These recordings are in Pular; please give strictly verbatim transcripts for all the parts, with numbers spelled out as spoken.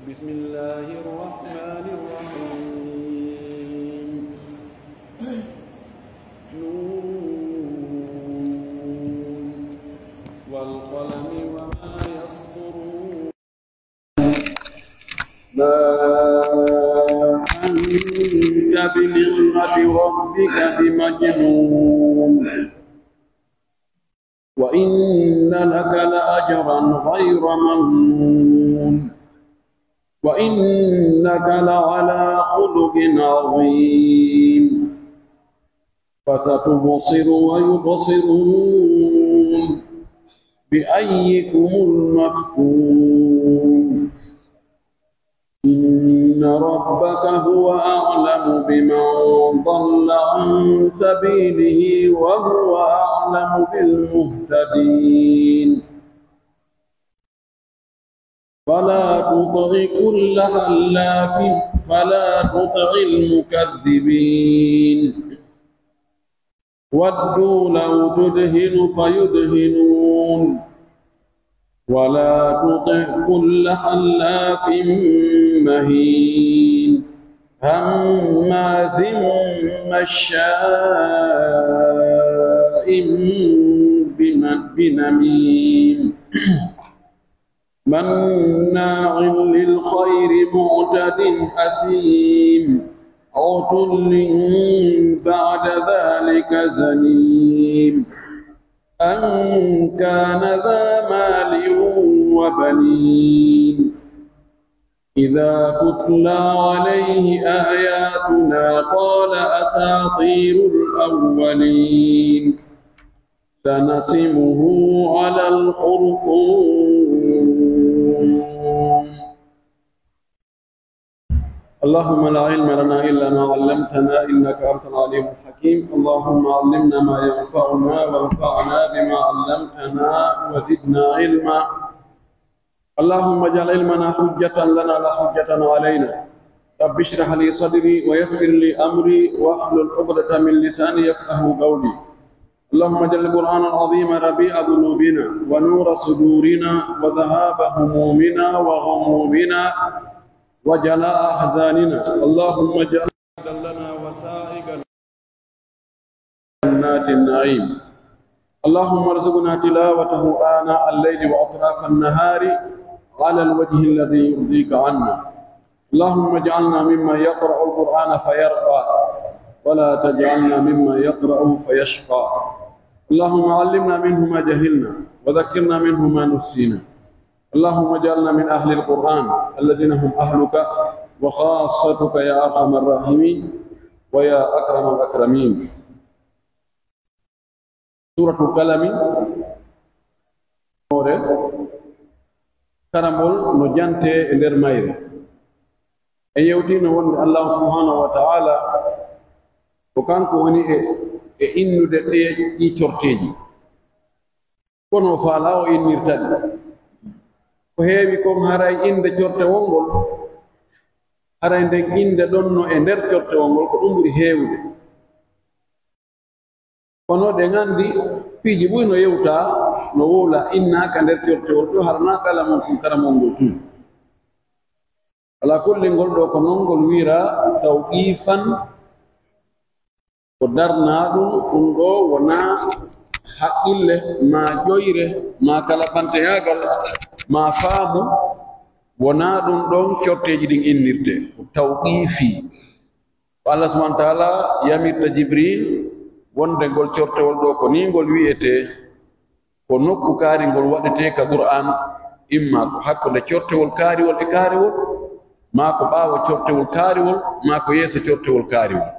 بسم الله الرحمن الرحيم. نون. والقلم وما يسطرون. ما أنت بنعمة ربك بمجنون. وإن لك لأجرا غير ممنون. وإنك لعلى خلق عظيم. فستبصر ويبصرون بأيكم المفتون. إن ربك هو أعلم بمن ضل عن سبيله وهو أعلم بالمهتدين. فلا تطع كل حلاف، فلا تطع المكذبين. ودوا لو تدهن فيدهنون. ولا تطع كل حلاف مهين. هماز مشاء بن-، بنميم. مناع للخير معتد أثيم. عتل بعد ذلك زنيم. أن كان ذا مال وبنين. إذا تتلى عليه آياتنا قال أساطير الأولين. سنسمه على الخرطوم. اللهم لا علم لنا إلا ما علمتنا إنك أنت العليم الحكيم. اللهم علمنا ما ينفعنا وانفعنا بما علمتنا وزدنا علما. اللهم اجعل علمنا حجة لنا لا حجة علينا. رب اشرح لي صدري ويسر لي أمري واحلل عقدة من لساني يفقهوا قولي. اللهم اجعل القرآن العظيم ربيع قلوبنا ونور صدورنا وذهاب همومنا وغمومنا وجلاء أحزاننا. اللهم اجعل لنا وسائقنا جنات النعيم. اللهم ارزقنا تلاوته آناء الليل وأطراف النهار على الوجه الذي يرضيك عنا. اللهم اجعلنا ممن يقرأ القرآن فيرقى ولا تجعلنا ممن يقرأه فيشقى. اللهم علمنا منه ما جهلنا وذكرنا منه ما نسينا. اللهم اجعلنا من أهل القرآن الذين هم أهلك وخاصتك يا أرحم الراحمين ويا أكرم الأكرمين. Suuratul Qalami, hoore, karamol no jantee e nder mayre. En yewtiino wonde Allaahu subhaanahu wa ta'aala ko kanko woni e, e innude ɗee, ɗii corteeji. Kono o faalaa o innirta ɗi. Ko heewi kon haray innde cortewol ngol, haray nden innde ɗon no e nder cortewol ngol, ko ɗum ɓuri heewude. Kono ɗen anndi piiji buy no yewtaa, no wowlaa, innaaka nder cortewol ɗoo, hara naa kalamol tun, karamol ngol tun. Alaa kulli, ngol ɗoo ko non ngol wi'ira tawqiifan, ko darnaa ɗum, ɗum ɗoo wonaa haqqille, maa ƴoyre, maa kalaɓanteyaagal, maa faamu, wonaa ɗum ɗon corteeji ɗin innirtee, ko tawqiifi. Ko Allah subhanahu wa ta'ala yamirta Jibril wonde ngol cortewol ɗoo ko nii ngol wi'etee, ko nokku kaari ngol waɗetee ka Qur'aan, imma ko hakkunde cortewol kaariwol e kaariwol, maa ko ɓaawo cortewol kaariwol, maa ko yeeso cortewol kaariwol.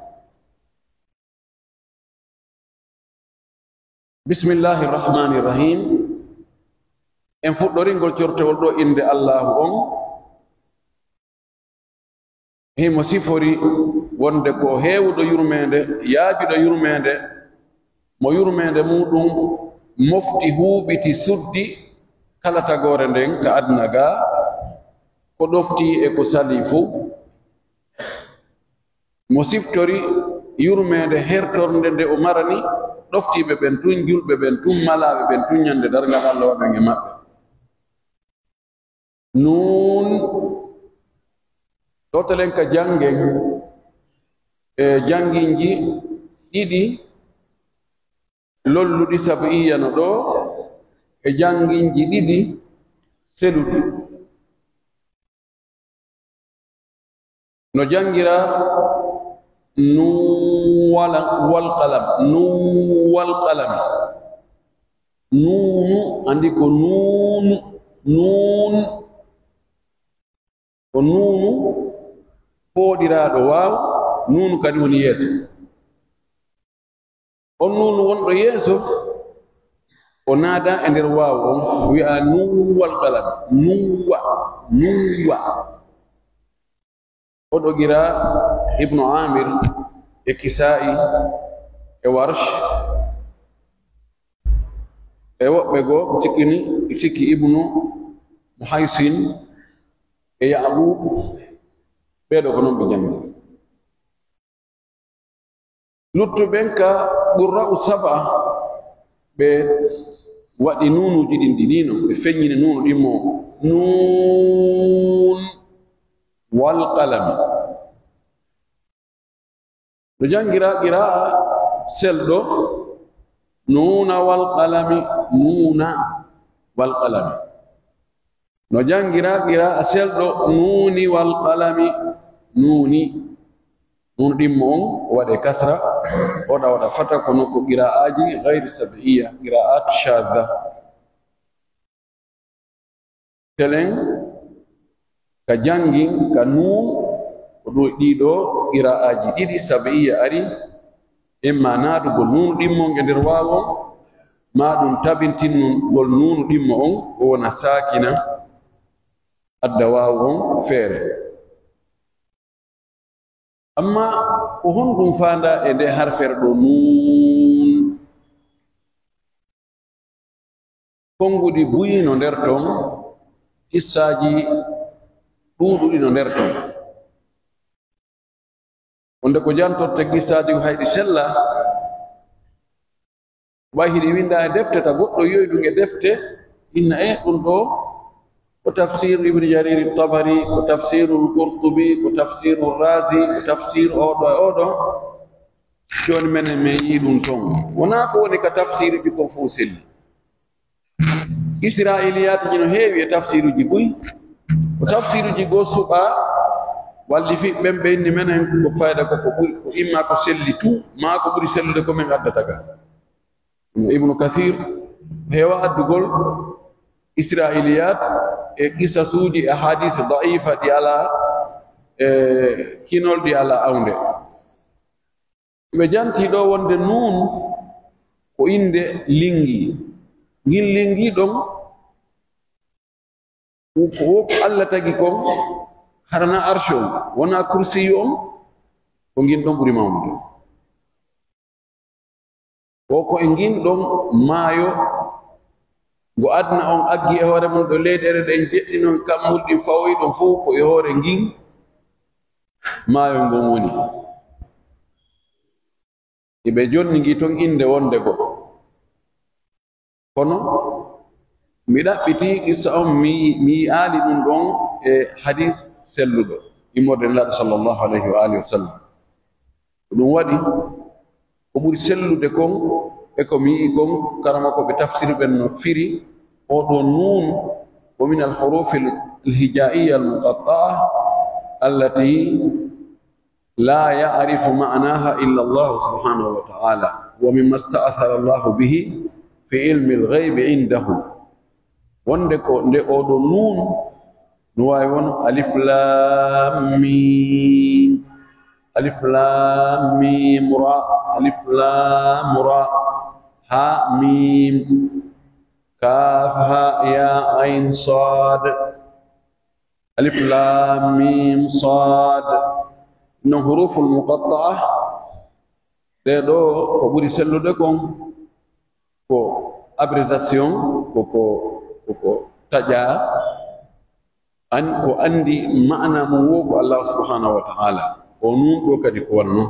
Bismillaahi rahmaani rahiim. En fuɗɗoringol cortewol ɗoo innde Allaahu on. Himo sifori wonde ko heewuɗo yurmeende, yaajuɗo yurmeende, mo yurmeende muuɗum mofti, huuɓiti, suddi kala tagoore nden ka aduna gaa, ko ɗofti e ko salii fow. Mo siftori yurmeende hertornde nde o marani ɗoftiiɓe ɓen tun, julɓe ɓen tun, malaaɓe ɓen tun, ñande darngal Alla waɗan e maɓɓe. Nuun, Lootoɗen ka janngen, e jannginji ɗiɗi lolluɗi sab'iyya no ɗoo, e jannginji ɗiɗi seluɗi. No janngiraa nuun wala-, wal qalam, nuun wal qalami. Nuunu, anndi ko nuunu, nuun. Ko nuunu pooɗiraaɗo waaw, nuunu kadi woni yeeso. On nuunu wonɗo yeeso, o naadaa e nder waaw on, wi'aa nuun wal qalam, nuuwa, nuuwa. O ɗogiraa Ibnu Aamir e Kisaa'i e Warsh e woɓɓe goo, sikkini, sikki Ibnu Muhaysin e Ya'quub, ɓee ɗoo ko non ɓe janngi. Luttuɓen ka Qurra'u Sab'a, ɓe waɗi nuunuuji ɗin ɗi nii non, ɓe feññini nuunu ɗin mo nuun wal qalami. No janngiraa qiraa'a selɗo, nuuna wal qalami, nuuna wal qalami. No janngiraa qiraa'a selɗo, nuuni wal qalami, nuuni. Nuun ɗimmo on, o waɗee kasra, o waɗa, waɗa fata, kono ko qiraa'aaji gayri sab'iyya, qiraa'aat shaadha. Telen ka janngin ka nuun, ko ɗoo ɗii ɗoo qiraa'aaji ɗiɗi sab'iyya ari, imma naadugol nuunu ɗimmo on e nder waawu on, maa ɗun tabintingol nuunu ɗimmo on, o wona saakina, adda waawu on feere. Amma ko honɗun faandaa e ndee harfeere ɗoo nuun? Konnguɗi buy no nder ton, qissaaji ɗuuɗuɗi no nder ton. Wonde ko jantorte qissaaji ko hay ɗi sellaa, ɓay hiɗi winndaa e defte, ta goɗɗo yi'oy ɗun e defte, inna e ɗun ɗoo ko tafsiiru Ibn Jarir Tabari, ko tafsiiru Qurtubi, ko tafsiiru Razi, ko tafsiiru oo ɗoo e oo ɗoo. Jooni menen men yi'i ɗun ton. Wonaa ko woni ka tafsiiruuji kon fow selli. Isra'iliyaatuuji no heewi e tafsiiruuji buy. Ko tafsiiruuji goo suɓaa, wallifi ɓen ɓe inni menen ko fayda ko, ko ɓuri, ko imma ko selli tun, maa ko ɓuri sellude ko men addata ka. Ibnu Kasiir heewa addugol Isra'iliyaat e qisasuuji e hadiis da'ifa ɗi alaa, e kinol ɗi alaa awnde. Ɓe jantii ɗoo wonde nuun ko innde linngii. Ngin linngii ɗon, ko wo ko Alla tagi kon, hara naa arshi on, wonaa kursiyu on, ko ngin ɗon ɓuri mawnude. Ko ko e ngin ɗon maayo, ngo aduna on aggi e hoore mun, ɗo leyɗeele ɗen jeɗɗi non, kammuuli ɗin fawoyi ɗon fow, ko e hoore ngin maayo ngon woni. Iɓe jonni ngi ton innde wonde goo. Kono mi ɗaɓɓitii qissa on, mi, mi yi'aali ɗun ɗon e hadiis selluɗo, immorde Nelaaɗo sallallahu alayhi wa alihi wa sallam. Ko ɗun waɗi, ko ɓuri sellude kon e ko mi yi'i kon, karamokooɓe tafsir ɓen no firi oo ɗoo nuun, ko min al-hurufi al-hija'iyya al-muqatta'a allati la ya'rifu ma'naha illa Allah subhanahu wa ta'ala, wa mimma ista'thara Allah bihi fi ilmi al-ghaybi indahu. Wonde ko nde oo ɗoo nuun no waawi won alif laam miim, alif laam miim ra, alif laam ra, haa miim, kaaf haa yaa ayn saad. Alif laam miim saad. No huruful muqatta'a, ɗee ɗoo ko ɓuri sellude kon ko abréviation, ko, ko, ko, ko taƴaa, an, ko anndi ma'ana mun woo ko Allah subhanahu wa ta'ala. Ko nuun ɗoo kadi ko wano non.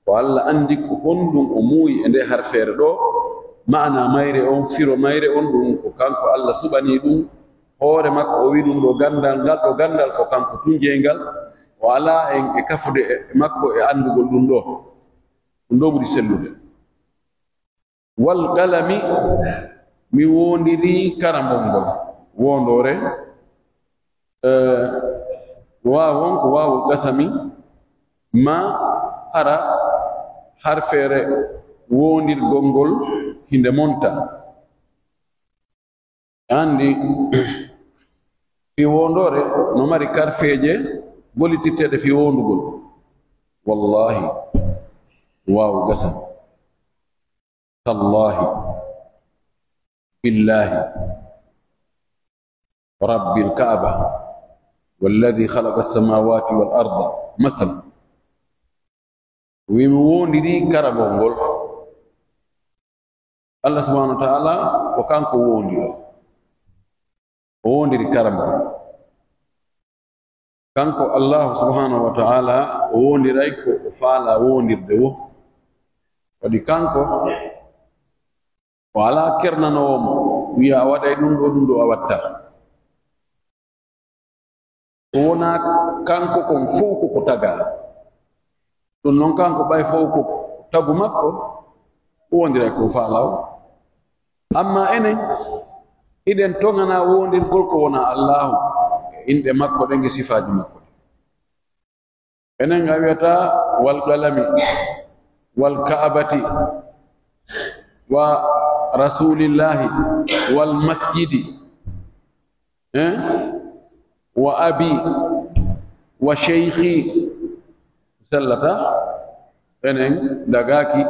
Ko Alla anndi ko honɗun o muuyi e ndee harfeere ɗoo, ma'ana mayre on, firo mayre on, ɗun ko kanko Alla suɓanii ɗun hoore makko, o wi'i ɗun ɗoo ganndal, ngal ɗoo ganndal ko kanko tun jeyngal, O alaa en e kafude e makko e anndugol ɗum ɗoo. Ɗum ɗoo ɓuri sellude. Wal qalami, mi woondirii karambol ngol. Woondoore, eh, waawon ko waawul qasami, ma hara harfeere woondirgol ngol hinde monta. Anndi, fii woondoore no mari karfeeje gollitirteeɗe fii woondugol. Wallaahi, waawul qasami. تالله بالله رب الكعبة والذي خلق السماوات والأرض مثلا. Wi mi woondirii karambol ngol. Allah subhanahu wa ta'ala ko kanko woondiro. O woondiri karambol. Kanko Allahu subhanahu wa ta'ala, o woondiray ko o faalaa woondirde woo. Waɗi kanko, o alaa kernanoowo mo, wi'a a waɗay ɗum ɗoo, ɗum ɗoo a wattaa. O wonaa kanko kon fow ko ko tagaa. Ɗum non kanko ɓay fow ko tagu makko, o woondiray ko o faalaa woo. Amma enen, hiɗen toŋanaa woondirgol ko wonaa Allaahu, e inɗe makko ɗen e sifaaji makko ɗin. Enen a wi'ata wal qalami, wal ka'abati, wa rasulillahi, wal masjidi. Eh? Wa abi, wa sheykhi, sellata, enen dagaaki,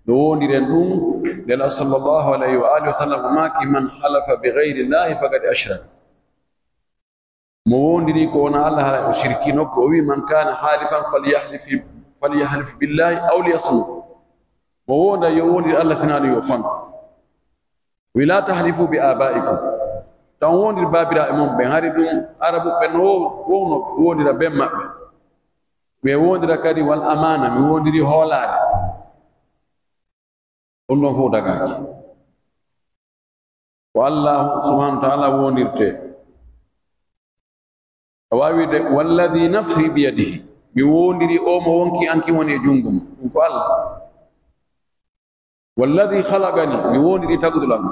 no woondiren ɗum, Nelaaɗo sallallahu alayhi wa alihi wa sallam maaki, "Man halafa bi ghayri llahi faqad ashrak." Mo woondirii ko wonaa Allah, haray o shirkii nokku, o wi'i, "Man kana halifan falyahlif, falyahlif billahi aw liyasmut." Mo woonda yo woondir Allah, sinaa ɗum yo fon. Wi, "La tahlifu bi abaikum." Tan woondir baabiraaɓe mon ɓen. Hari ɗum Arabuɓe no wowno woondira ben maɓɓe. Ɓe woondira kadi wal amaana, mi woondiri hoolaare. Ɗum ɗon fof dagaaki. Ko Allah subhanahu wa ta'ala woondirte. A waawi de, "Walladhi nafsi biyadihi." Mi woondiri o mo wonki an kin woni e junngo mum. Ɗum ko Allah. "Walladhi khalaqani." Mi woondiri tagudol an.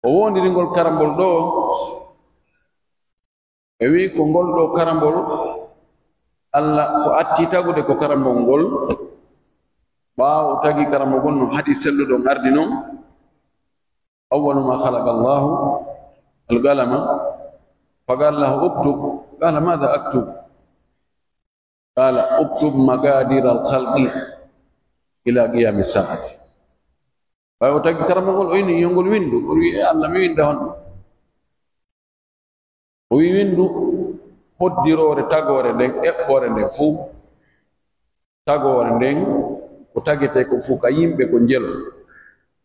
O woondiri ngol karambol ɗoo. E wi'i ko ngol ɗoo karambol, Allah ko atti tagude ko karambol ngol. Ɓaawo o tagi karambol ngol no hadis selluɗo on ardi non. "Awwalu ma khalaqa Allahu al-qalama, fa qala lahu uktub, qala madha aktub? Qala uktub maqadir al-khalqi ila qiyami sa'ati." Ɓay o tagi karambol ngol, o inni yo ngol winndu, o wi'i, "E Allah, mi winnda honɗum?" O wi'i, "Winndu hoddiroore tagoore nden, eɓɓoore nden fuu." Tagoore nden, ko tagetee ko fuu ka yimɓe, ko njelo.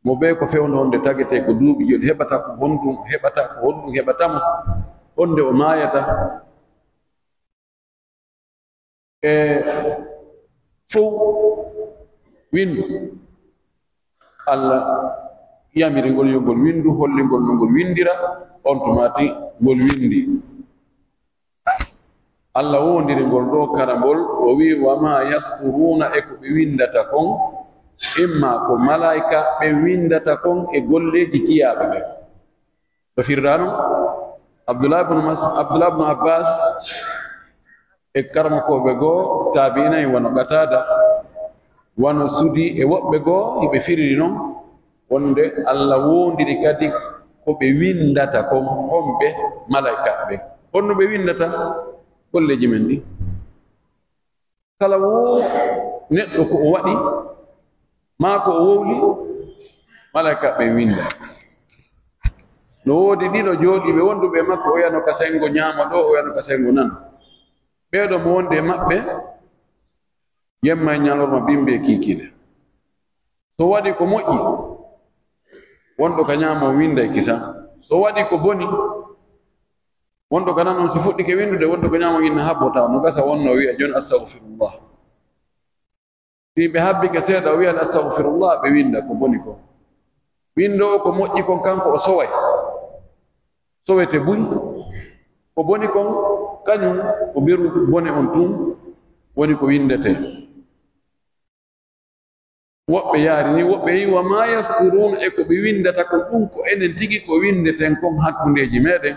Mo bee ko fewndo honde tagetee ko duuɓi jooni, heɓata ko honɗum, heɓata ko honɗum, heɓata mo, honde o maayata. E fow winndu. Allah yamiri ngol yo ngol winndu, holli ngol no ngol winndira, on tuma tigi ngol winndi. Allah woondiri ngol ɗoo karambol, o wi'i, "Wa ma yasturuuna," e ko ɓe winndata kon, imma ko malaa'ika ɓen winndata kon e golleeji kiyaaɓe ɓen. Ɓe firraa non, Abdullah ibn Mas-, Abdullah ibn Abbas e karamokooɓe goo, taabi'ina'en wano Qataada, wano Sudi e woɓɓe goo, hiɓe firiri non, wonde Allah woondiri kadi ko ɓe winndata kon, homɓe malaa'ikaaɓe ɓen. Honno ɓe winndata golleeji men ɗin? Kala woo neɗɗo ko o waɗi, maa ko o wowli, malaa'ikaaɓe ɓen winnda. No woodi ɗiɗo jooɗiiɓe wonduɓe e makko, oya no ka senngo ñaamo ɗoo, oya no ka senngo nano. Ɓee ɗoo mo wondi e maɓɓe, yemma e ñalorma, bimbi e kiikiiɗe. So waɗi ko moƴƴi, wonɗo ka ñaamo on winnday kisan. So waɗi ko boni, wonɗo ka nano on, si fuɗɗike winndude, wonɗo ka ñaamo on inna habbotaa, no gasa wonno wi'a, "Jooni astagfirullah." Si ɓe habbike seeɗa, o wi'an, "Astagfirullah," ɓe winnda ko boni kon. Winndoowo ko moƴƴi kon, kanko o soway. Sowete buy. Ko boni kon, kañun ko mberu bone on tun woni ko winndetee. Woɓɓe yaari ni, woɓɓe yi, "Wa maa yasturuun," e ko ɓe winndata kon ɗun, ko enen tigi ko winndeten kon hakkundeeji meɗen.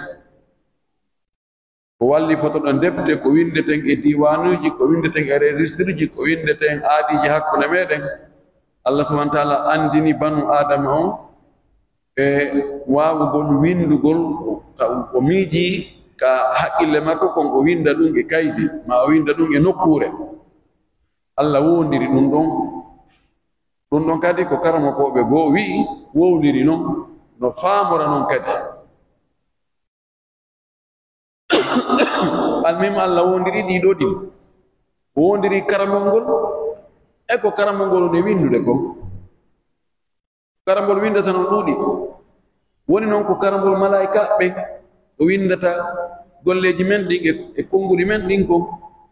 Ko walli fotoɗo defte, ko winndeten e diiwaanuuji, ko winndeten e registriiji, ko winndeten aadiiji hakkunde meɗen. Allah subhanahu wa ta'ala anndini banu Aadama on e waawugol winndugol, ka o miijii ka haqqille makko kon, o winnda ɗun e kaydi, maa o winnda ɗun e nokkuure. Allah wowndiri ɗun ɗon. Ɗun ɗon kadi ko karamokooɓe goo wi'i, wowliri non, no faamora non kadi. Almuhim, Allah wowndiri ɗii ɗoo ɗiɗi. O wowndiri karambol ngol e ko karambol ngol woni winndude kon. Karambol winndata no ɗuuɗi. Woni non ko karambol malaa'ika ɓen, o winndata golleeji men ɗin e, e konnguɗi men ɗin kon.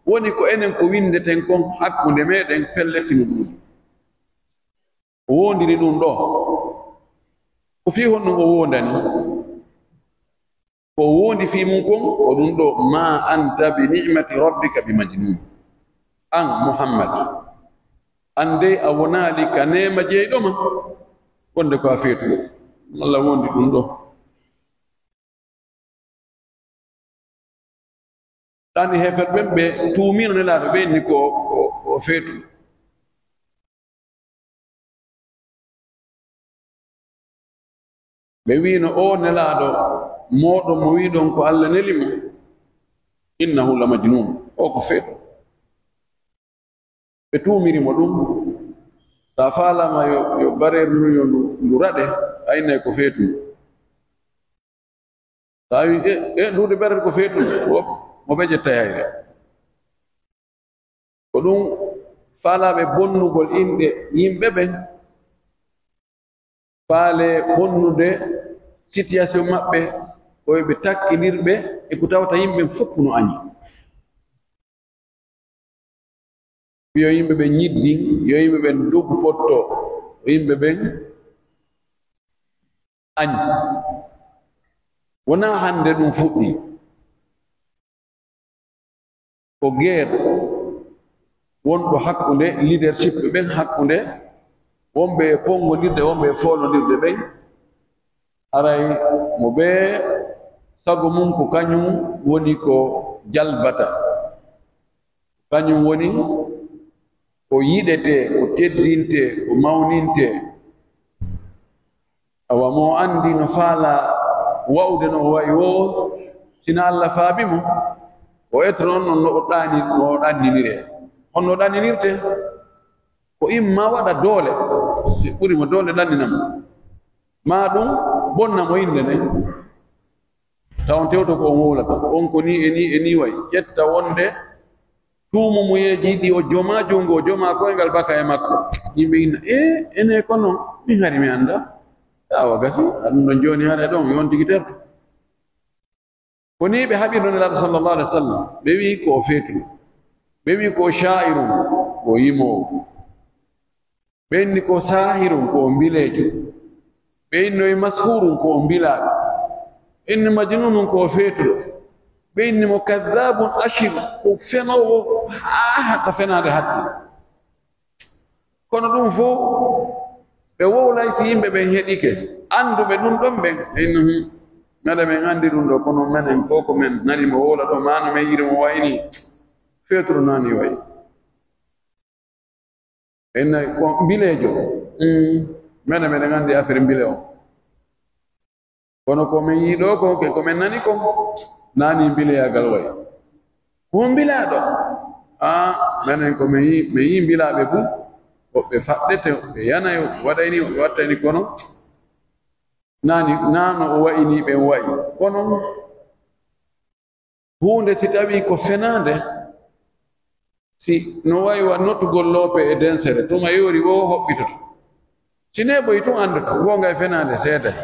Woni ko enen ko winndeten kon hakkunde meɗen, pellet no ɗuuɗi. O wowndiri ɗun ɗoo. Ko fii honɗun o wowndani? Ko o wowndi fii mun kon, ko ɗun ɗoo, "Maa anta bi ni'mati rabbika bi majnuun." An Muhammad, an dey a wonaali ka neema jeyɗo ma, wonde ko a feetuɗo. Allah wowndi ɗun ɗoo. Ɗan e heeferɓe ɓen, ɓe tuumiino Nelaaɗo, ɓe inni ko, ko, ko feetuɗo. Ɓe wi'ino, "Oo Nelaaɗo mooɗon mo wi'ɗon ko Allah neli mo, innahu la majnuun, o ko feetuɗo." Ɓe tuumiri mo ɗun. Si a faalaama yo, yo bareeru ndun yo ndu, ndu raɗe, a innay ko feetuɗo. Si a wi'i, "E, e, nduude bareeru ko feetuɗo," wo, mo ɓe ƴettay hayre. Ko ɗun faalaaɓe bonnugol inɗe yimɓe ɓen, faale bonnude situation maɓɓe, ko yo ɓe takkindir ɓe e ko tawata yimɓe ɓen fow no añi. Yo yimɓe ɓen ñiddin, yo yimɓe ɓen dogu potto, yo yimɓe ɓen añi. Wonaa hannde ɗun fuɗɗii. Ko guerre wonɗo hakkunde leadership ɓen, hakkunde wonɓe e ponngondirde, wonɓe e foolondirde ɓen. Haray mo bee sago mun ko kañun woni ko jalbata. Kañun woni ko yiɗetee, ko teddintee, ko mawnintee. Awa, mo anndi no faalaa wa'ude no o wa'i woo, si na Alla faabi mo, o etoro on no o ɗaani-, no o ɗanniniree. Honno o ɗanninirtee? Ko imma waɗa doole, si ɓuri mo doole ɗannina mo. Maa ɗun bonna mo innde nden. Taw on tewto ko on wowlata. On ko nii e nii e nii wa'i. Ƴetta wonde tuumuyeeji ɗi o jomaa junngo, o jomaa koyngal baka e makko. Yimɓe inna, "Ee, enee kono, min hari mi anndaa." Awa gasi, aɗun ɗon jooni haray ɗon, yo on tigi terto. Ko nii ɓe haɓirno Nelaaɗo sallallahu alaihi wasallam. Ɓe wi'i ko o feetuɗo. Ɓe wi'i ko o shaa'irun, ko o yimoowo. Ɓe inni ko saahirun, ko o mbileejo. Ɓe inni mashuurun, ko o mbilaaɗo. Ɓe inni majnuunun, ko o feetuɗo. Ɓe inni mo kaddaabun ashir, ko fenoowo haa haka fenaande hatti. Kono ɗun fow, ɓe wowlay si yimɓe ɓen heɗike. Annduɓe ɗun ɗon ɓen, ɓe inni, "Hum, menen men anndi ɗun ɗoo, kono menen ko, ko men nani mo wowla ɗoo, maa no men yi'iri mo wa'i nii, feetuɗo no nii wa'i." Ɓe inni ko mbileejo. Mm, menen, menen anndi affaire mbile on. Kono ko men yi'i ɗoo kon, ko men nani kon, na nii mbileyaagal wa'i. Ko mbilaaɗo. Aa, menen ko men yi'i, men yi'i mbilaaɓe buy, woɓɓe faɗɗete, woɓɓe yanay, woɓɓe waɗay nii, woɓɓe wattay nii, kono na nii, na no o wa'i nii ɓen wa'i. Kono huunde si tawii ko fenaande, si no wa'i wa nottugol loope e densere, tuma yoori woo hoɓɓitoto. Si neeɓoyi tun anndoto, goonga e fenaande seeday.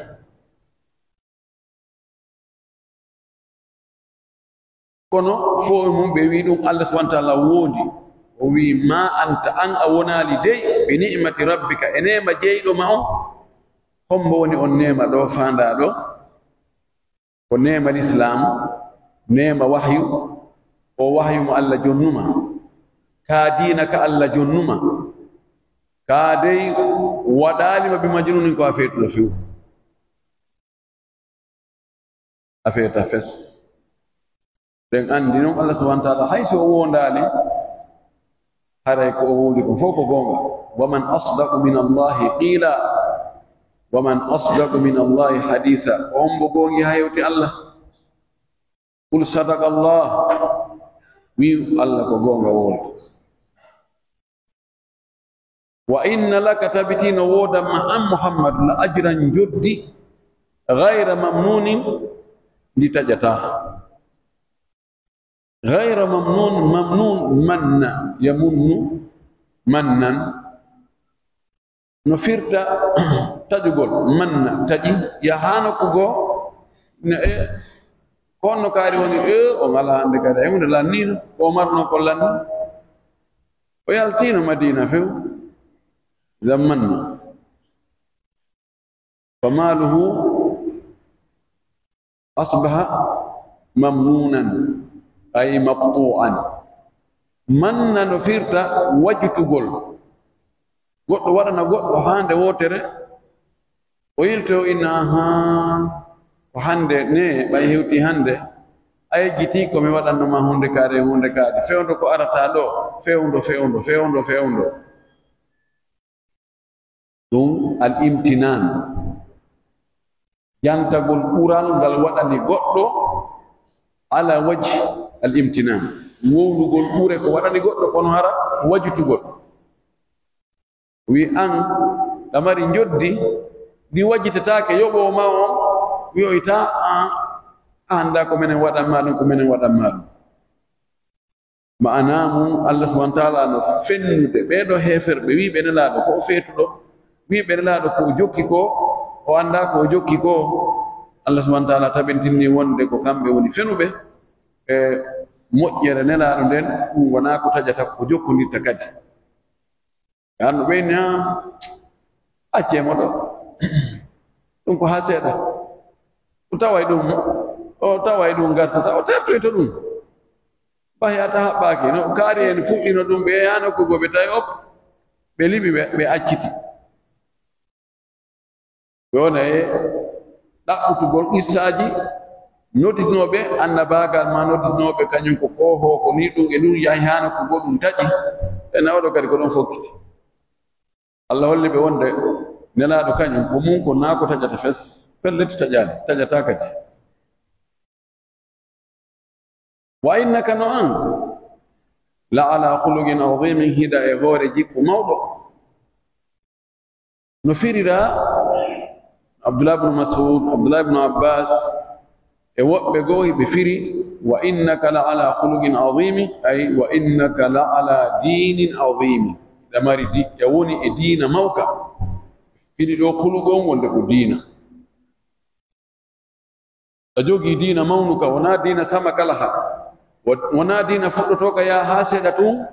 Kono fow e mun ɓe wi'i ɗun Allah subhanahu wa ta'ala woondi. O wi'i, "Maa anta, an a wonaali dey, bi ni'mati rabbika, e neema jeyɗo ma on." Hombo woni on neema ɗoo faandaa ɗoo? Ko neema Lislaam, Neema wahyu, o wahyu mo Alla jonnuma. Kaa diina ka Alla jonnuma. Kaa dey waɗaali ma bi majnuunin ko a feetuɗo few. A feeta fes. Ɗen anndi non Alla subhaanahu wa ta'aalaa, hay si o woondaali, haray ko o wondi kon fow ko goonga. "Wa man asdaqu min Allaahi qiila, wa man asdaqu min Allaahi hadiisa." Ko hombo goongi hay hewti Alla? "Qul sadaqa Allaah." Wi'u Alla ko goonga wondi. "Wa inna laka," tabitii no woodan ma an Muhammad, "la ajran," njoddi, "ghayra mamnuunin," ndi taƴataa. "Ghayra mamnuun," mamnuun, manna, yamunnu, mannan. No firta taƴugol, manna, taƴi, yaha nokku goo, ne, e, ko honno kaari woni, e, o ngalaa hannde kadi, hay huunde lanniino, ko o marnoo ko lanni. O yaltiino Madiina few, zammanno. "Fa maaluhu asbaha mamnuunan," ay maqtuu'an. Manna no firta wajutugol. Goɗɗo waɗana goɗɗo haa nde wootere, o yiltoo inna, "Ahaa, ko hannde ne, ɓay hewtii hannde, a yejjitii ko mi waɗanno ma huunde kaari, huunde kaari. Fewndo ko arata ɗoo, fewndo, fewndo, fewndo, fewndo." Ɗum al imtinaan. Jantagol ɓural ngal waɗani goɗɗo ala wajhi al imtinaan. Wowlugol ɓure ko waɗani goɗɗo, kono hara wajutugol. Wi an, ɗa mari njoddi, ndi wajitetaake, yoɓoowo ma on, wi'oyta, "An, a anndaa ko menen waɗan ma ɗum, ko menen waɗan ma ɗum." Ma'anaa mun, Allah subhanahu wa ta'ala no fennude ɓee ɗoo heeferɓe, wi'ɓe Nelaaɗo ko o feetuɗo, wi'ɓe Nelaaɗo ko o jokki ko, o anndaa ko o jokki ko. Allah subhanahu wa ta'ala tabintinni wonde ko kamɓe woni fenuɓe, e moƴƴere Nelaaɗo nden, ɗum wonaa ko taƴata, ko jokkondirta kadi. Yaani no ɓeyni, haa accee mo ɗoo. Ɗum ko haa seeɗa. O taway ɗum, o taway ɗum garsata, o tertoyto ɗum. Bahi a ta haɓɓaaki. No kaari en fuɗɗino ɗum, ɓe yaha nokku goo, ɓe tawi op, ɓe liɓi, ɓe, ɓe acciti. Ɓe wona e ɗaɓɓutugol qissaaji, nodditinooɓe annabaagal maa nodditinooɓe kañum ko koohoo, ko nii ɗum e ɗum yahi haa nokku goo ɗum taƴi, e na oɗo kadi ko ɗon fokkiti. Allah holli ɓe wonde Nelaaɗo kañum ko mun ko naa ko taƴata fes, pellet taƴaali, taƴataa kadi. Wa innaka no an la ala khuluqin azimin, hiɗa e hoore jikku mawɗo. No firiraa Abdullah ibn Mas'ud, Abdullah ibn Abbas, e woɓɓe goo hiɓe firi, wa innaka la ala khuluqin azimi, ay wa innaka la ala dinin azimi. Hiɗa mari di-, a woni e diina mawka. Firi ɗoo khuluq on wonde ko diina. A jogii diina mawnuka, wonaa diina sama kala ha. Wo-, wonaa diina fuɗɗotooka yaa haa seeɗa tun,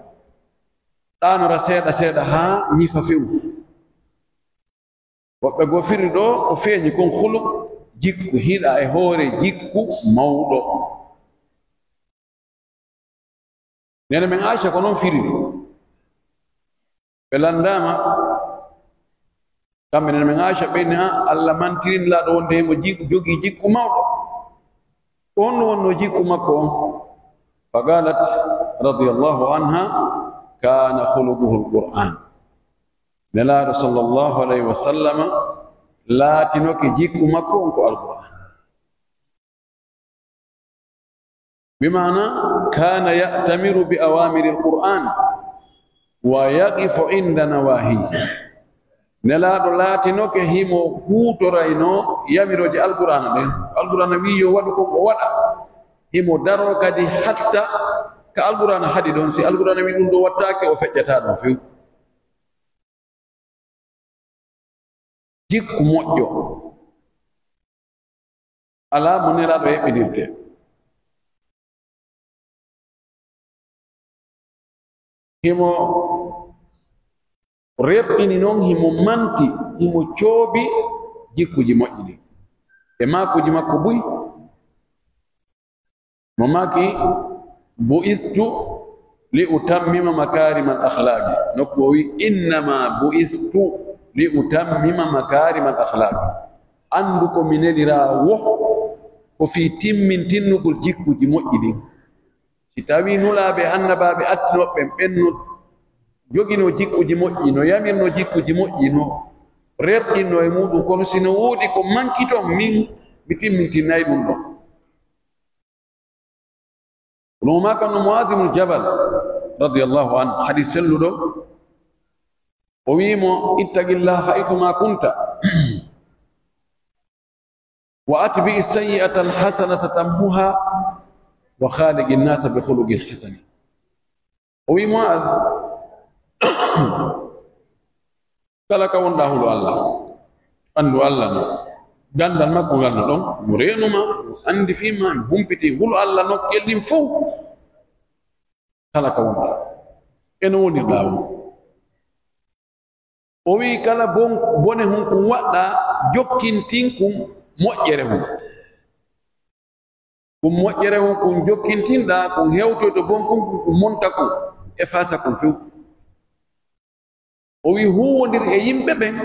ɗaanora seeɗa seeɗa haa ñifa few. Woɓɓe goo firi ɗoo, ko feeñi kon khuluq, jikku, hiɗa e hoore jikku mawɗo. Neene men Aisha ko non firiri. Ɓe lanndaama, kamɓe neene men Aisha ɓe ni, a, Allah mantiri Nelaaɗo wonde himo ji-, jogii jikku mawɗo. Ko honno wonnoo jikku makko on? Fa qalat radiyallahu anha, kana khuluquhul Qur'an. Nelaaɗo sallallahu alayhi wa sallama laatinoke jikku makko on ko Alqur'aan. Bi maana, kana ya'tamiru bi awamiril Qur'an wa yaqifu inda nawahi. Nelaaɗo laatinoke himo huutoraynoo yamirooje Alqur'aana ɗen. Alqur'aana wi'i yo waɗu kon, o waɗa. Himo daroo kadi hatta ka Alqur'aana haɗi ɗon. Si Alqur'aana wi'i ɗum ɗoo wattaake, o feƴƴataa ɗon few. Jikku moƴƴo alaa mo Nelaaɗo heɓinirte. Himo reɓɓini non, himo manti, himo coobi jikkuuji moƴƴi ɗin. E maakuuji makko buy, Mo maaki, "Bu'ithtu li utammima makaarimal akhlaaqi." Nokku o wi'i, "Innama bu'ithtu li utammima makaarimal akhlaaqi." Anndu ko mi neliraa wo, ko fii timmintinnugol jikkuuji moƴƴi ɗin. Si tawii nulaaɓe e annabaaɓe attinooɓe ɓen, ɓen no joginoo jikkuuji moƴƴi, no yamirnoo jikkuuji moƴƴi, no rerɗinnoo e muuɗum, kono si no woodi ko manki ton, min mi timmintinnay ɗum ɗon. Kono o maakanno Mu'aaz ibn Jabal, radiyallahu anhu, hadiis selluɗo, o wi'i mo, "Ittaqillaha haythu ma kunta, wa atbi'i sayyi'ata al-hasanata tamhuha, wa khaliqin nasa bi khuluqin hasan." O wi'i, "Mu'aaz, kala ka wonɗaa, hulu Alla. Anndu Alla no. Ganndal makko ngal no ɗon. Mo reenu ma, mo anndi fii ma, mo humpitii. Hulu Alla nokkel ɗin fow. Kala ka wonɗaa. E no wonirɗaa on." O wi'i, "Kala bon-, bone hun kun waɗɗaa, jokkintin kun moƴƴere hun. Kun moƴƴere hun kun jokkintinɗaa, kun hewtoyto bon kun, kun, kun monta kun, efface kun few." O wi'i, "Huuwondir e yimɓe ɓen,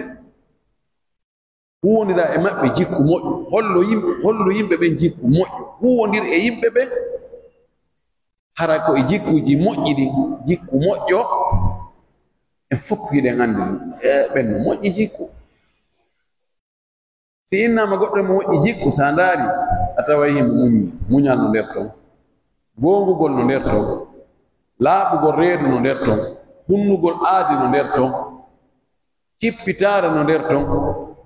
huuwondira e maɓɓe jikku moƴƴo, hollo yimɓe, hollu yimɓe ɓen jikku moƴƴo, huuwondir e yimɓe ɓen, hara ko e jikkuuji moƴƴi ɗin, jikku moƴƴo, en fow hiɗen anndi ɗum. E ɓen no moƴƴi jikku." Si innaama goɗɗo e mo moƴƴi jikku, si a ndaari, a taway himo muñi, muñal no nder ton, goongugol no nder ton, laaɓugol reedu no nder ton, hunnugol aadi no nder ton, cippitaare no nder ton,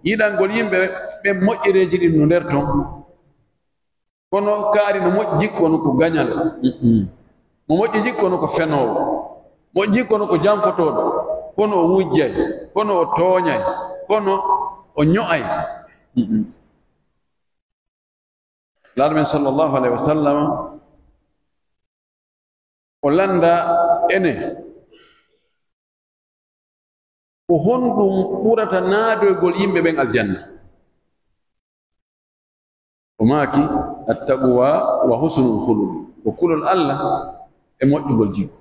yiɗangol yimɓe ɓen moƴƴereeji ɗin no nder ton. Kono kaari no moƴƴi jikku, kono ko gañal. Mm-mm. Mo moƴƴi jikku, kono ko fenoowo. Moƴƴi jikku, kono ko janfotooɗo. Kono o wujjay, kono o tooñay, kono o ño'ay. Mm-mm. Laaɗo men sallallahu alayhi wa sallam, o lannda ene, ko honɗum ɓurata naadoygol yimɓe ɓen aljanna? O maaki, "Attaqwa wa husnul khuluq." Ko kulol Alla e moƴƴugol jikku.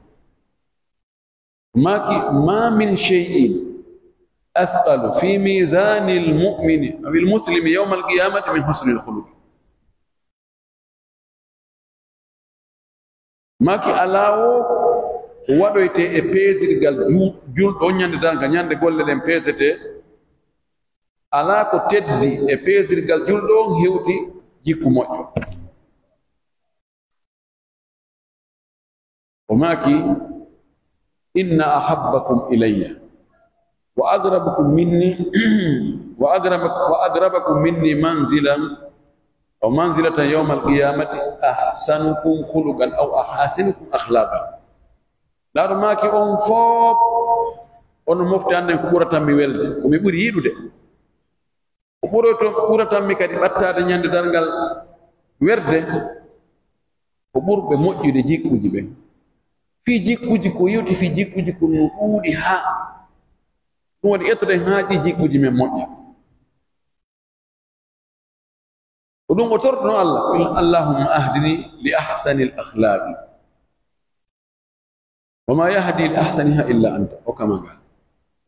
O maaki, "Ma min shay'in athqalu fi mizanil mu'mini awil muslimi yawmal qiyamati min husnil khuluq." Maaki, "Alaa woo ko waɗoytee e peesirgal ju-, julɗo on ñande darnga, ñande golle ɗen peesetee. Alaa ko teddi e peesirgal julɗo on hewti jikku moƴƴo." O maaki, "Inna ahabbakum ilayya wa aqrabakum minni, wa aqrab-, wa aqrabakum minni manzilan, aw manzilatan yawmal qiyamati ahsanukum khuluqan aw ahasinukum akhlaqan." Laaɗo maaki, "On fow, on mofti annden ko ɓurata mi welde, ko mi ɓuri yiɗude. Ko ɓuroto-, ɓurata mi kadi ɓattaade ñande darngal werde, ko ɓurɓe moƴƴude jikkuuji ɓen." Fii jikkuuji ko yewti, fii jikkuuji ko no ɗuuɗi haa. Ɗum waɗi etoɗen haa ɗii jikkuuji men moƴƴa. Ko ɗum o torotoo Alla, "Allahumma ahdini li ahsanil akhlaqi. Wa ma yahdi li ahsaniha illa anta." O kama ngal.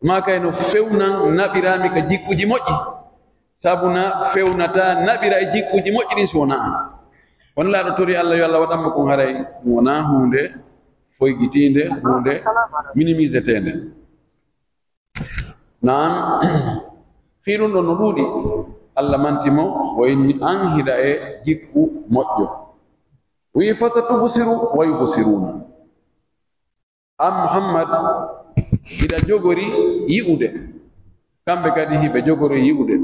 Maa kay no fewnan naɓiraa mi ka jikkuuji moƴƴi. Sabu na fewnata naɓira e jikkuuji moƴƴi ɗin si wonaa an. Kono laaɗo tori Alla yo Alla waɗan mo kon haray ɗum wonaa huunde foygitiinde, huunde minimiseteende. Naam, fii ɗum ɗon no ɗuuɗi, Alla manti mo, o inni an hiɗa e jikku moƴƴo. Wi'i, "Fasatubsiru wa yubsiruuna." An Muhammad, hiɗa jogori yi'ude, kamɓe kadi hiɓe jogori yi'ude.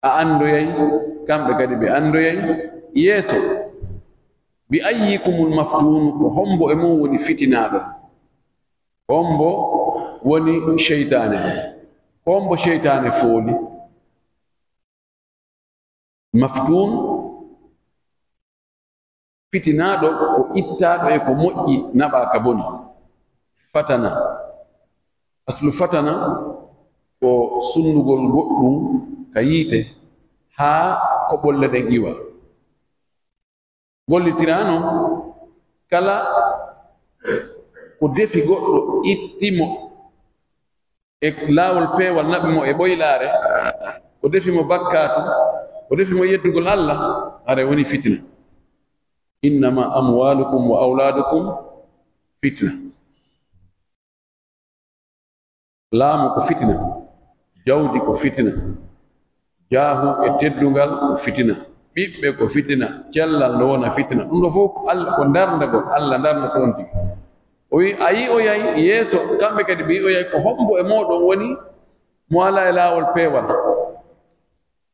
A anndoyay, kamɓe kadi ɓe anndoyay yeeso. "Bi ayyikumul maftuun", ko hombo e mon woni fitinaaɗo? Hombo woni seytaane? Hombo seytaane fooli? Maftuun, fitinaaɗo ko ittaaɗo e ko moƴƴi naɓaa ka boni. Fatana. Aslu fatana ko sunnugol goɗɗum ka yiite haa ko ɓolle ɗen iwa. Gollitiraa non, kala ko defi goɗɗo itti mo e laawol peewal, naɓi mo e ɓoylaare, ko defi mo bakkaatu, ko defi mo yeddugol Alla, haray woni fitina. "Innama amwalukum wa awladukum fitna." Laamu ko fitina, jawdi ko fitina, jaahu e teddungal ko fitina, ɓiɓɓe ko fitina, cellal no wona fitina. Ɗum ɗo fof ko Alla, ko darndagol, Alla darnata on tigi. O wi'i, a yi'oyay yeeso, kamɓe kadi ɓe yi'oyay ko hombo e mooɗon woni mo alaa e laawol peewal.